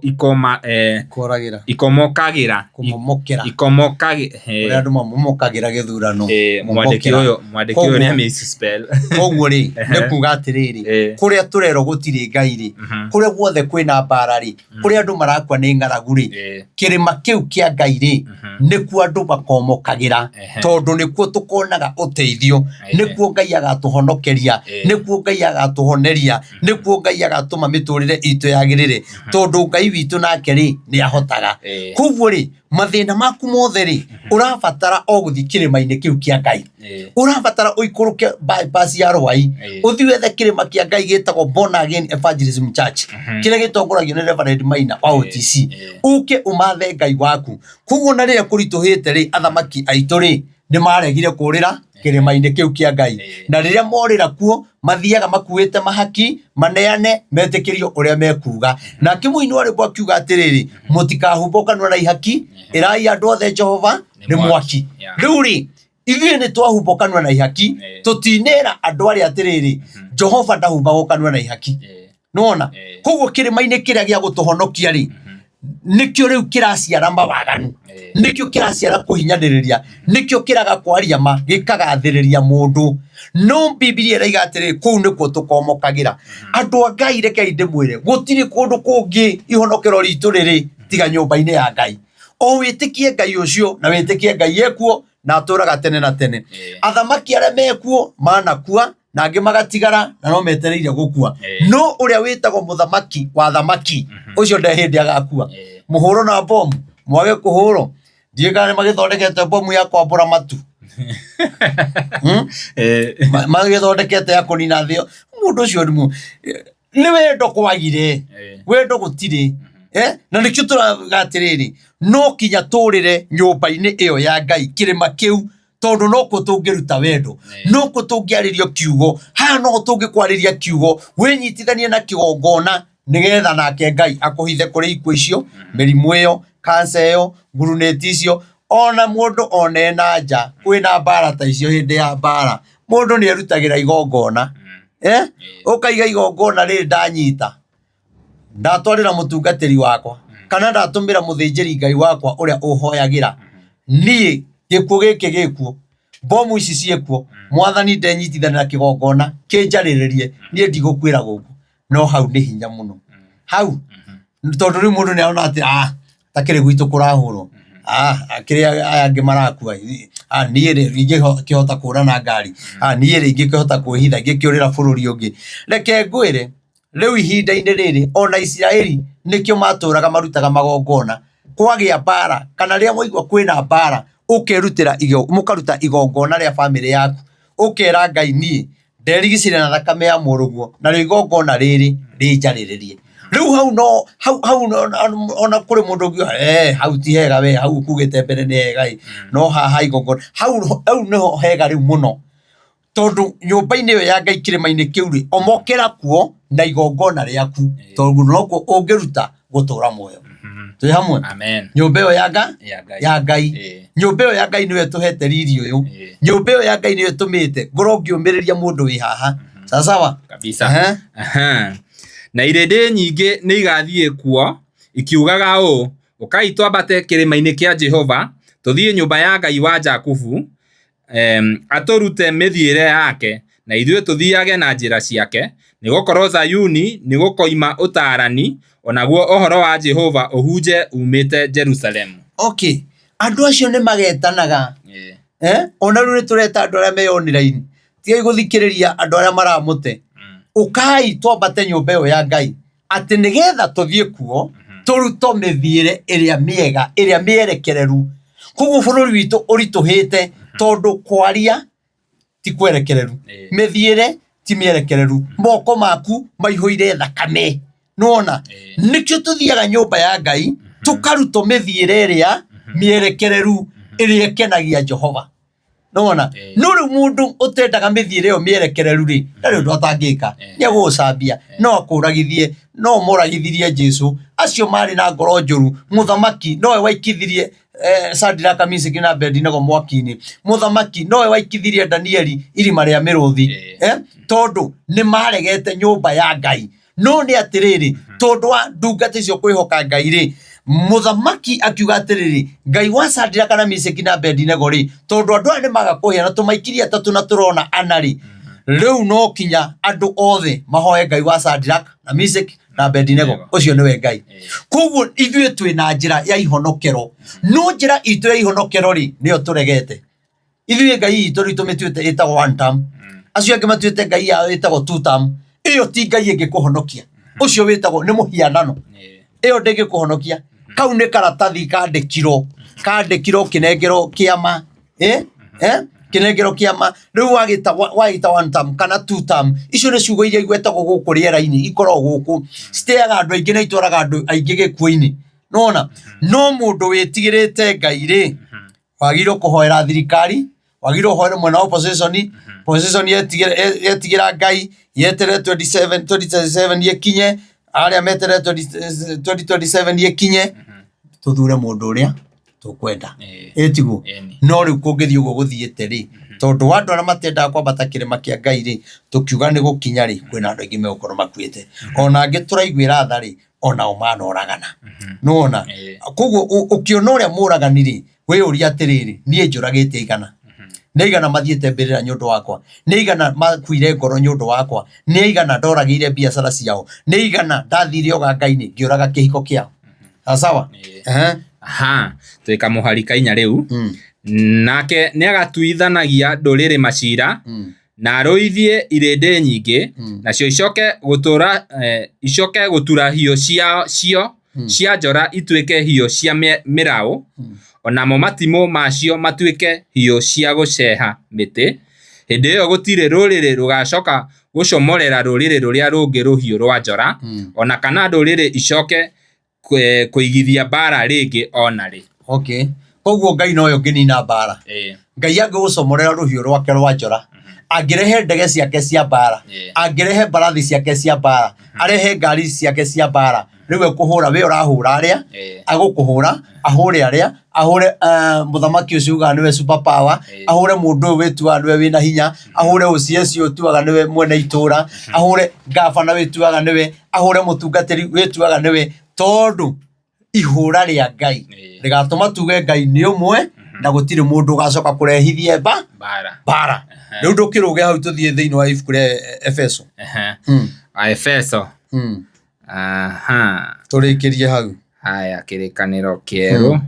ikomokagĩra. Kũmomokera. Ikomokagĩra. Ũrĩa andũ mamomokagĩra gĩthurano. Mwandĩki ũyũ nĩ misspell. Koguo rĩ, nĩ kuga atĩrĩrĩ, kũrĩa tũrerwo gũtirĩ Ngai rĩ, kũrĩa guothe kwĩna mbara rĩ, kũrĩa andũ marakua nĩ ng'aragu rĩ, kĩrĩma kĩu kĩa Ngai rĩ, nĩkuo andũ makomokagĩra, tondũ nĩkuo tũkonaga ũteithio, nĩkuo Ngai agatũhonokeria, nĩkuo Ngai agatũhoneria, nĩkuo Ngai agatũma mĩtũrĩre itũ yagĩrĩre, tondũ Ngai witũ nake rĩ, nĩ ahotaga. Koguo rĩ, mathĩna maku mothe rĩ, ũrabatara o gũthiĩ kĩrĩma-inĩ kĩu kĩa Ngai. Ũrabatara ũikũrũke bypass ya Rwai, ũthiĩ wethe kĩrĩma kĩa Ngai gĩtagwo Born Again Evangelism Church, kĩrĩa gĩtongoragio nĩ Reverend Maina wa OTC, ũke ũmathe Ngai waku. Koguo na rĩrĩa kũritũhĩte rĩ, athamaki aitũ rĩ, nĩ maregire kũrĩra kĩrĩma-inĩ kĩu kĩa Ngai. Na rĩrĩa morĩra kuo, mathiaga makuĩte mahaki, maneane, metĩkĩrio ũrĩa mekuga. Nake mũini wa rwĩmbo akiuga atĩrĩrĩ, mũtikahumbwo kanua na ihaki, ĩrai andũ othe Jehova nĩ mwaki. Rĩu rĩ, ithuĩ nĩ twahumbwo kanua na ihaki, tũtinĩra andũ arĩa atĩrĩrĩ, Jehova ndahumbagwo kanua na ihaki. Nĩwona? Koguo kĩrĩma-inĩ kĩrĩa gĩa gũtũhonokia rĩ, nĩkĩo rĩu kĩraciara mawaganu, nĩkĩo kĩraciara kũhinyanĩrĩria, nĩkĩo kĩraga kwaria ma, gĩkagathĩrĩria mũndũ. No Bibilia ĩraiga atĩrĩrĩ, kũu nĩkuo tũkomokagĩra. Andũ a Ngai, rekei ndĩmwĩre, gũtirĩ kũndũ kũngĩ ihonokero ritũ rĩrĩ tiga nyũmba-inĩ ya Ngai. O wĩtĩkie Ngai ũcio na wĩtĩkie Ngai ekuo na atũraga tene na tene. Athamaki arĩa mekuo manakua na angĩ magatigara na no metereire gũkua. No ũrĩa wĩtagwo mũthamaki wa thamaki ũcio nde hĩndĩ agakua. Mũhũrwo na bomu, mwage kũhũrwo, ndiũĩ kana nĩ magĩthondekete bomu ya kwambũra matu. Magĩthondekete ya kũnina thĩ. Mũndũ ũcio nĩ wendo kwagire, wendo gũtirĩ. Na nĩkĩo tũrauga atĩrĩrĩ, no kinya tũrĩre nyũmba-inĩ ĩyo ya Ngai, kĩrĩma kĩu, tondũ nokuo tũngĩruta wendo, nokuo tũngĩarĩrio kiugo, haha noho tũngĩkwarĩria kiugo, wĩnyitithanie na kĩgongona nĩgetha nake Ngai akũhithe kũrĩ ikuũ icio, mĩrimũ ĩyo, cancer ĩyo, ngurunĩti icio, ona mũndũ ona ena nja kwĩna mbara ta icio hĩndĩ ya mbara, mũndũ nĩ erutagĩra igongona. Ũkaiga igongona rĩrĩ ndanyita, ndatwarĩra mũtungatĩri wakwa, kana ndatũmĩra mũthĩnjĩri Ngai wakwa ũrĩa ũhoyagĩra, niĩ gĩkuũ gĩkĩ gĩkuo, bomu ici ciĩkuo, mwathani ndenyitithania na kĩgongona kĩnjarĩrĩrie, niĩ ndigũkuĩra gũkũ. No hau nĩ hinya mũno. Hau, tondũ rĩu mũndũ nĩ arona atĩ ah, takĩrĩ gwitũ kũrahũrwo, ah, kĩrĩa aya angĩ marakua, ah, niĩ rĩ ingĩkĩhota kũra na ngari, ah, niĩ rĩ ingĩkĩhota kwĩhitha, ingĩkĩũrĩra bũrũri ũngĩ. Reke ngwĩre, rĩu ihinda-inĩ rĩrĩ ona Isiraeli nĩkĩo matũraga marutaga magongona, kwagĩa mbara kana rĩrĩa waigua kwĩna mbara ũkerutĩra mũkaruta igongona rĩa bamĩrĩ yaku, ũkera Ngai niĩ nderigicĩria na thakame ya mũrũguo narĩo igongona rĩrĩ rĩnjarĩrĩrie. Rĩu hau no hau hau ona kũrĩ mũndũ ũngiuga eh, hau ti hega we hau ũkugĩte mbere nĩ hega ĩ no haha igongona hau hau nĩho hega rĩu mũno tondũ nyũmba-inĩ ĩyo ya Ngai kĩrĩma-inĩ kĩu rĩ omokera kuo na igongona rĩaku tondũ nokuo ũngĩruta gũtũra muoyo. Twĩ hamwe? Amen. Nyũmba ĩyo ya Ngai Ya Ngai. ya Ngai. Nyũmba ĩyo ya Ngai nĩyo ĩtũhete riri ũyũ. Nyũmba ĩyo ya Ngai nĩyo ĩtũmĩte ngorwo ngĩũmĩrĩria mũndũ wĩ haha. Sawa sawa? Kabisa. Ehe. Aha. Na irĩndĩ nyingĩ nĩ igathiĩ kuo ikiugaga ũũ, Ũkai twambate kĩrĩma-inĩ kĩa Jehova, tũthiĩ nyũmba ya Ngai wa Jakubu, atũrute mĩthiĩre yake, na ithuĩ tũthiage na njĩra ciake, nĩ gũkorũo Zayuni nĩ gũkoima ũtaarani, o naguo ũhoro wa Jehova ũhunje uumĩte Jerusalemu. Okay. Andũ acio nĩ magetanaga. Eh? Ona rĩu nĩ tũreta andũ arĩa me online. Tigai gũthikĩrĩria andũ arĩa maramũte. Ũkai twambate nyũmba ĩyo ya Ngai. Atĩ nĩgetha tũthiĩ kuo, tũrutwo mĩthiĩre ĩrĩa mĩega, ĩrĩa mĩerekereru. Koguo bũrũri witũ ũritũhĩte tondũ kwaria ti kwerekereru, mĩthiĩre ti mĩerekereru, moko maku maihũire thakame. Nĩwona? Nĩkĩo tũthiaga nyũmba ya Ngai tũkarutwo mĩthiĩre ĩrĩa mĩerekereru ĩrĩa ĩkenagia Jehova. Nĩwona? No rĩu mũndũ ũtendaga mĩthiĩre ĩyo mĩerekereru rĩ, ndarĩ ũndũ atangĩka. Nĩ egũgũcambia, no akũragithie, no moragithirie Jesu. Acio marĩ na ngoro njũru, mũthamaki nowe waikithirie Shadraka, Meshaki na Abednego mwaki-inĩ. Mũthamaki nowe waikithirie Danieli irima rĩa mĩrũthi. Tondũ nĩ maregete nyũmba ya Ngai. No nĩ atĩrĩrĩ, tondũ wa ndungata icio kwĩhoka Ngai rĩ, mũthamaki akiuga atĩrĩrĩ, Ngai wa Shadraka na Meshaki na Abednego rĩ, tondũ andũ aya nĩ maga kũhĩa na tũmaikirie atatũ na tũrona ana rĩ, rĩu no kinya andũ othe mahoe Ngai wa Shadraka na Meshaki na Abednego, ũcio nĩwe Ngai. Koguo ithuĩ twĩ na njĩra ya ihonokero, no njĩra itũ ya ihonokero rĩ, nĩyo tũregete. Ithuĩ Ngai itũ rĩu tũmĩtuĩte ĩtagwo one term, acio angĩ matuĩte Ngai yao ĩtagwo two term. Ĩyo ti Ngai ĩngĩkũhonokia, ũcio wĩtagwo nĩ mũhianano, ĩyo ndĩngĩkũhonokia. Kau nĩ karatathi kandĩkirwo, kandĩkirwo kĩnengerwo kĩama, kĩnengerwo kĩama. Rĩu wagĩta one term kana two term, icio nĩ ciugo iria igwetagwo gũkũ rĩera-inĩ, ikoragwo gũkũ, citeaga andũ aingĩ na itwaraga andũ aingĩ gĩkuũ-inĩ. Nĩwona? No mũndũ wĩtigĩrĩte Ngai rĩ, wagĩrĩirwo kũhoera thirikari, wagĩrĩirwo ũhoere mwena wa opposition, opposition yetigĩra Ngai, yeterere 2027 ĩkinye, arĩa meterere 2027 ĩkinye, tũthure mũndũ ũrĩa tũkwenda. Ĩ tiguo? No rĩu kũngĩthiĩ ũguo gũthiĩte rĩ, tondũ wa andũ arĩa matendaga kwambata kĩrĩma kĩa Ngai rĩ, tũkiuga nĩ gũkinya rĩ, kwĩna andũ aingĩ megũkorwo makuĩte. Ona angĩ tũraiguĩra tha rĩ, onao manoragana. Nĩwona? Koguo ũkĩona ũrĩa mũragani rĩ, wĩyũrie atĩrĩrĩ, niĩ njũragĩte aigana? Nĩ aigana mathiĩte mbĩrĩra nĩ ũndũ wakwa? Nĩ aigana makuire ngoro nĩ ũndũ wakwa? Nĩ aigana ndoragĩire biacara ciao? Nĩ aigana ndathire ũganga-inĩ ngĩũraga kĩhiko kĩao? Sawa sawa? Aha, twĩ kamũhari ka inya rĩu. Mm. Nake nĩagatuithanagia ndũrĩrĩ macira, Mm. na arũithie irĩndĩ nyingĩ, Mm. nacio icoke gũtũra icoke gũtura hiũ cio Mm. cia njora ituĩke hiũ cia mĩraũ, Mm. onamo matimũ macio matuĩke hiũ cia gũceha mĩtĩ. Hĩndĩ ĩyo gũtirĩ rũrĩrĩ rũgacoka gũcomorera rũrĩrĩ rũrĩa rũngĩ rũhiũ rwa njora, Mm. ona kana ndũrĩrĩ icoke kũigithia mbara rĩngĩ ona rĩ. Okay. Koguo Ngai nowe ũngĩnina mbara. Ngai angĩgũcomorera rũhiũ rwake rwa njora, angĩrehe ndege ciake cia mbara, angĩrehe mbarathi ciake cia mbara, arehe ngari ciake cia mbara, rĩu ekũhũra we ũrahũra arĩa, agũkũhũra, ahũre arĩa, ahũre mũthamaki ũcio ugaga nĩwe super power, ahũre mũndũ ũyũ wĩtuaga nĩwe wĩna hinya, ahũre OCS ũyũ ũtuaga nĩwe mwene itũra, ahũre ngabana wĩtuaga nĩwe, ahũre mũtungatĩri wĩtuaga nĩwe, tondũ ihũra rĩa Ngai rĩgatũma tuge Ngai nĩ ũmwe na gũtirĩ mũndũ ũgacoka kũrehithie Mbara. mbara. Rĩu ndũkĩrũge hau tũthiĩ thĩinĩ wa ibuku rĩa Efeso. Aefeso. Aha. Tũrĩkĩrie hau. Haya, kĩrĩkanĩro kĩerũ.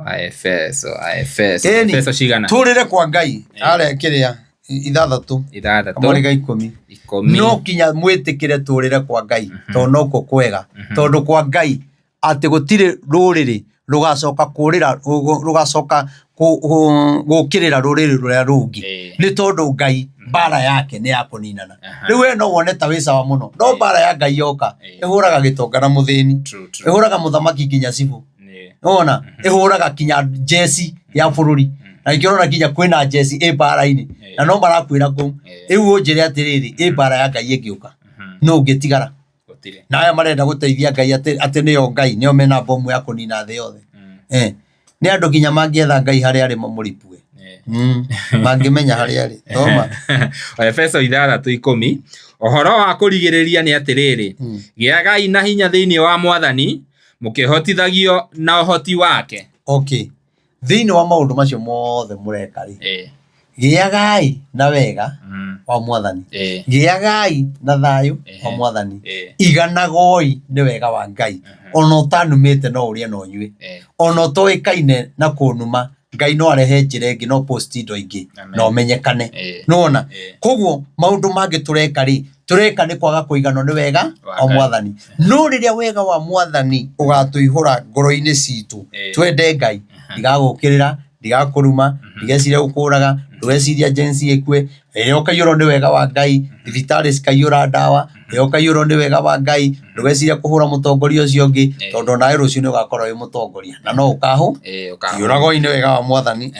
Aefeso, Aefeso. Ĩni. Efeso cigana? Tũrĩre kwa Ngai arĩa kĩrĩa ithathatũ Ithathatũ. kamweri ga ikũmi. Ikũmi. No kinya mwĩtĩkĩre tũrĩre kwa Ngai tondũ nokuo kwega, tondũ kwa Ngai atĩ gũtirĩ rũrĩrĩ rũgacoka kũrĩra rũgacoka gũkĩrĩra rũrĩrĩ rũrĩa rũngĩ, nĩ tondũ Ngai mbara yake nĩ ya kũninana. Rĩu we no wone ta wĩ sawa mũno, no mbara ya Ngai yoka ĩhũraga gĩtonga na mũthĩni, ĩhũraga mũthamaki nginya cibũ, nĩwona, ĩhũraga kinya njeci ya bũrũri, na ningĩ ũrona nginya kwĩna njeci ĩ mbara-inĩ na no marakwĩra kũu. Rĩu ũnjĩre atĩrĩrĩ, ĩ mbara ya Ngai ĩngĩũka nũ ũngĩtigara? Gũtirĩ. Na aya marenda gũteithia Ngai atĩ nĩo Ngai, nĩo mena bomu ya kũnina thĩ yothe. Nĩ andũ nginya mangĩetha Ngai harĩa arĩ mamũripue. Mangĩmenya harĩa arĩ. Thoma. Efeso 6:10. Ũhoro wa kũrigĩrĩria nĩ atĩrĩrĩ, gĩagai na hinya thĩinĩ wa Mwathani, mũkĩhotithagio na ũhoti wake. Okay. Thĩinĩ wa maũndũ macio mothe mũreka rĩ, gĩagai na wega wa Mwathani, gĩagai na thayũ wa Mwathani, iganagoi nĩ wega wa Ngai. Ona ũtanumĩte no ũrĩe na ũnyue, ona ũtoĩkaine na kũnuma, Ngai no arehe njĩra ĩngĩ, no post indo ingĩ na ũmenyekane. Nĩwona? Koguo maũndũ mangĩ tũreka rĩ, tũreka nĩ kwaga kũiganwo nĩ wega wa Mwathani. No rĩrĩa wega wa Mwathani ũgatũihũra ngoro-inĩ citũ, twende Ngai, ndigagũkĩrĩra, ndigakũruma, ndigeciria gũkũraga, ndũgeciria Gen Z ĩkue. Rĩrĩa ũkaiyũrwo nĩ wega wa Ngai, thibitarĩ cikaiyũra ndawa, rĩrĩa ũkaiyũrwo nĩ wega wa Ngai, ndũgeciria kũhũra mũtongoria ũcio ũngĩ, tondũ onawe rũciũ nĩ ũgakorwo wĩ mũtongoria na no ũkahũ iyũragwo nĩ wega wa Mwathani.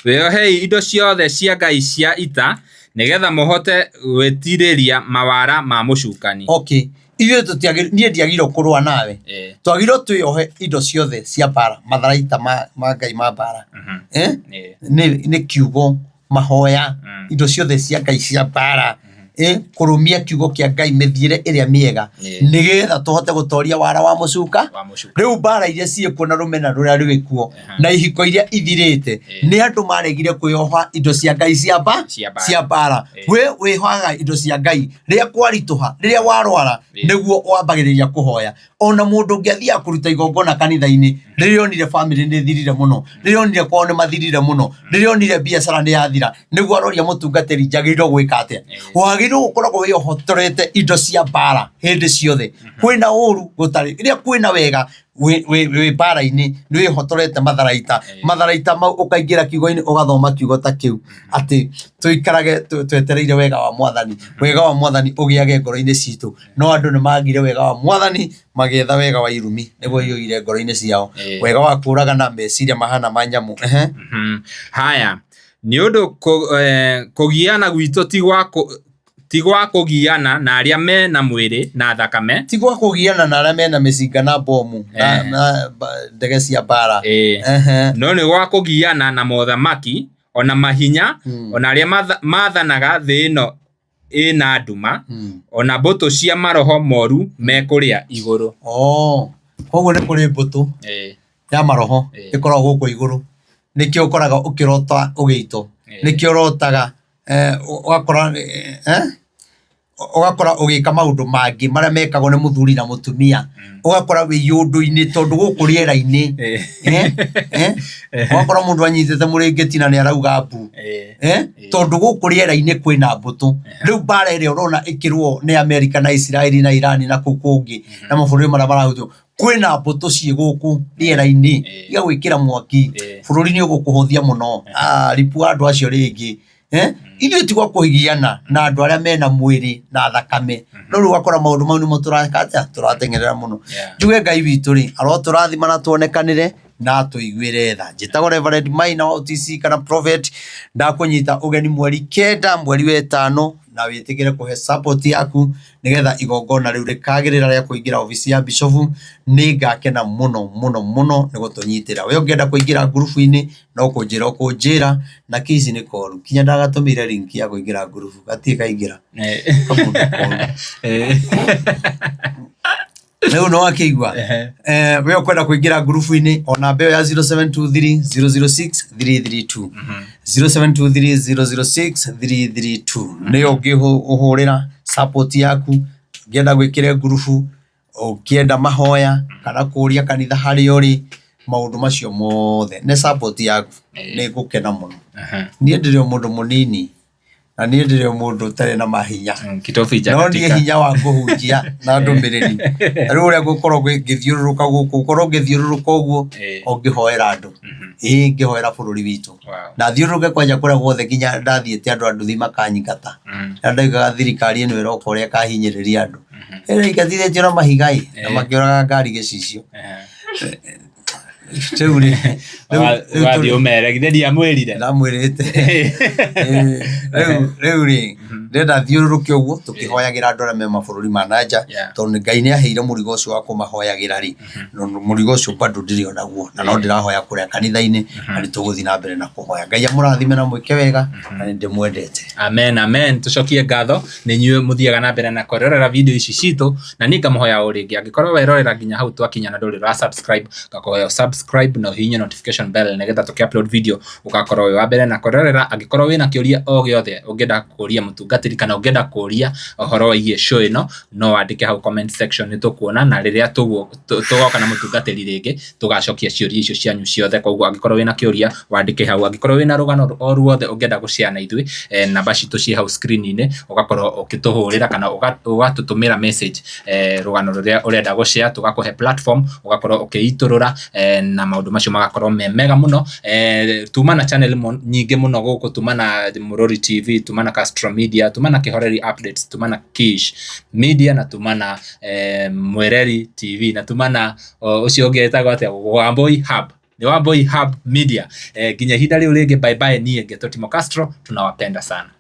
Wĩohei indo ciothe cia Ngai cia ita, nĩgetha mũhote gwĩtirĩria mawara ma mũcukani. Okay. Ithuĩ tũtiagĩrĩirwo, niĩ ndiagĩrĩirwo kũrũa nawe. Twagĩrĩirwo twĩyohe indo ciothe cia mbara, matharaita ma Ngai ma mbara. Nĩ kiugo, mahoya, indo ciothe cia Ngai cia mbara. Kũrũmia kiugo kĩa Ngai, mĩthiĩre ĩrĩa mĩega, nĩgetha tũhote gũtoria wara wa mũcuka. Rĩu mbara iria ciĩkuo na rũmena rũrĩa rwĩkuo na ihiko iria ithirĩte nĩ andũ maregire kwĩyoha indo cia Ngai cia cia mbara. We wĩhohaga indo cia Ngai rĩrĩa kwaritũha, rĩrĩa warwara, nĩguo wambagĩrĩria kũhoya. Ona mũndũ ũngĩ athiaga kũruta igongona kanitha-inĩ, rĩrĩa onire famĩlĩ nĩ ĩthirire mũno, rĩrĩa onire kwao nĩ mathirire mũno, rĩrĩa onire biacara nĩ yathira, nĩguo aroria mũtungatĩri njagĩrĩirwo gwĩka atĩa. Wagĩrĩirwo gũkoragwo wĩyohotorete indo cia mbara hĩndĩ ciothe. Kwĩna ũru gũtarĩ, rĩrĩa kwĩna wega wĩ mbara-inĩ nĩ wĩhotorete matharaita. Matharaita mau ũkaingĩra kiugo-inĩ ũgathoma kiugo ta kĩu atĩ tũikarage twetereire wega wa Mwathani, wega wa Mwathani ũgĩage ngoro-inĩ citũ. No andũ nĩ magire wega wa Mwathani magĩetha wega wa irumi nĩguo iyũire ngoro-inĩ ciao, wega wa kũragana, meciria mahana ma nyamũ. Haya, nĩ ũndũ kũgiana gwitũ ti gwa kũgiana na arĩa me na mwĩrĩ na thakame, Ti gwa kũgiana na arĩa mena mĩcinga na bomu na ndege cia mbara. No nĩ gwa kũgiana na mothamaki ona mahinya ona arĩa mathanaga thĩ ĩno ĩna nduma, ona mbũtũ cia maroho moru me kũrĩa igũrũ. Koguo nĩ kũrĩ mbũtũ ya maroho ĩkoragwo gũkũ igũrũ, nĩkĩo ũkoraga ũkĩrota ũgĩitwo, nĩkĩo ũrotaga ũgakora Ũgakora ũgĩka maũndũ mangĩ marĩa mekagwo nĩ mũthuri na mũtumia, ũgakora wĩ ũndũ-inĩ tondũ gũkũ rĩera-inĩ, eh, eh, ũgakora mũndũ anyitĩte mũrĩngĩti na nĩ arauga mbu, tondũ gũkũ rĩera-inĩ kwĩna mbũtũ. Rĩu mbara ĩrĩa ũrona ĩkĩrũo nĩ Amerika na Isiraeli na Irani na kũu kũngĩ na mabũrũri marĩa marahutio, kwĩna mbũtũ ciĩ gũkũ rĩera-inĩ igagwĩkĩra mwaki, bũrũri nĩ ũgũkũhũthia mũno. Ah, ripua andũ acio rĩngĩ. Ithuĩ ti gwa kũgiana na andũ arĩa mena mwĩrĩ na thakame, no rĩu ũgakora maũndũ mau nĩmo tũreka atĩa, tũrateng'erera mũno. Njuge Ngai witũ rĩ, arotũrathima na tuonekanĩre na atũiguĩre tha. Njĩtagwo Reverend Maina wa OTC kana Prophet, ndakũnyita ũgeni mweri 9 mweri wa 5, na wĩtĩkĩre kũhe support yaku nĩgetha igongona rĩu rĩkagĩrĩra rĩa kũingĩra obici ya bishofu. Nĩ ngakena mũno mũno mũno nĩ gũtũnyitĩra. We ũngĩenda kũingĩra ngurubu-inĩ no kũnjĩra ũkũnjĩra, na kĩ ici nĩ koru kinya ndagatũmĩire link ya kũingĩra ngurubu gatirĩ kaingĩra. Kamũndũ koru. Rĩu nĩ wakĩigua. We ũkwenda kũingĩra ngurubu-inĩ o namba ĩyo ya 0723 006 332, 0723 006 332 nĩyo ũngĩhũrĩra support yaku, ũngĩenda gwĩkĩra ngurubu, ũkĩenda mahoya kana kũria kanitha harĩa ũrĩ, maũndũ macio mothe nĩ support yaku, nĩ ngũkena mũno. Niĩ ndĩrĩ o mũndũ mũnini na niĩ ndĩrĩ o mũndũ ũtarĩ na mahinya. Kitofu No niĩ ijakatika. Hinya wa kũhunjia na ndũmĩrĩri rĩu ũrĩa ngũkorwo ngĩthiũrũrũka gũkũ, ngũkorwo ngĩthiũrũrũka ũguo o ngĩhoera andũ, ĩĩ, ngĩhoera bũrũri witũ, na thiũrũrũke kwanja kũrĩa guothe nginya ndathiĩte andũ a nduthi makanyingata, na ndaugaga thirikari ĩno ĩroka ũrĩa ĩkahinyĩrĩria andũ, ĩraingatithĩtio na mahiga ĩ na makĩũraga ngari gĩcicio. Rĩu rĩ, rĩu Ũgathiĩ ũmere githĩ ndiamwĩrire. Ndamwĩrĩte. Rĩu rĩ, ndĩrenda thiũrũrũke ũguo tũkĩhoyagĩra andũ arĩa me mabũrũri ma na nja, tondũ Ngai nĩ aheire mũrigo ũcio wa kũmahoyagĩra rĩ, mũrigo ũcio bado ndĩrĩ o naguo, na no ndĩrahoya kũrĩa kanitha-inĩ, na nĩ tũgũthiĩ na mbere na kũhoya. Ngai amũrathime na mwĩke wega, na nĩ ndĩmwendete. Amen, amen. Tucokie ngatho nĩ inyuĩ mũthiaga na mbere na kwĩrorera video ici citũ, na niĩ ngamũhoya o rĩngĩ, angĩkorwo werorera nginya hau twakinya na ndũrĩ ũra subscribe, ngakũhoya subscribe na ũhihinye notification bell nĩgetha tũkĩ upload video ũgakorwo wĩ wa mbere na kwĩrorera. Angĩkorwo wĩna kĩũria o gĩothe ũngĩenda kũria mũtungatĩri kana ũngĩenda kũria ũhoro wĩgiĩ show ĩno, no wandĩke hau comment section, nĩ tũkuona, na rĩrĩa tũgoka na mũtungatĩri rĩngĩ tũgacokia ciũria icio cianyu ciothe. Koguo angĩkorwo wĩna kĩũria wandĩke hau, angĩkorwo wĩna rũgano o ruothe ũngĩenda gũshare na ithuĩ, namba citũ ciĩ hau screen-inĩ, ũgakorwo ũkĩtũhũrĩra kana ũgatũtũmĩra message, rũgano rũrĩa ũrenda gũshare, tũgakũhe platform ũgakorwo ũkĩitũrũra, na maũndũ macio magakorwo me mega mũno. Tuma na channel nyingĩ mũno gũkũ, tuma na Mũrori TV, tuma na Castro Media, tuma na Kĩhoreri Updates, tuma na Kish Media, na tuma na Mwereri TV, na tuma na ũcio ũngĩ etagwo atĩa, Wambui Hub, nĩ Wambui Hub Media. Nginya ihinda rĩu rĩngĩ, bye bye. Niĩ ngetwo Timo Castro, tunawapenda sana.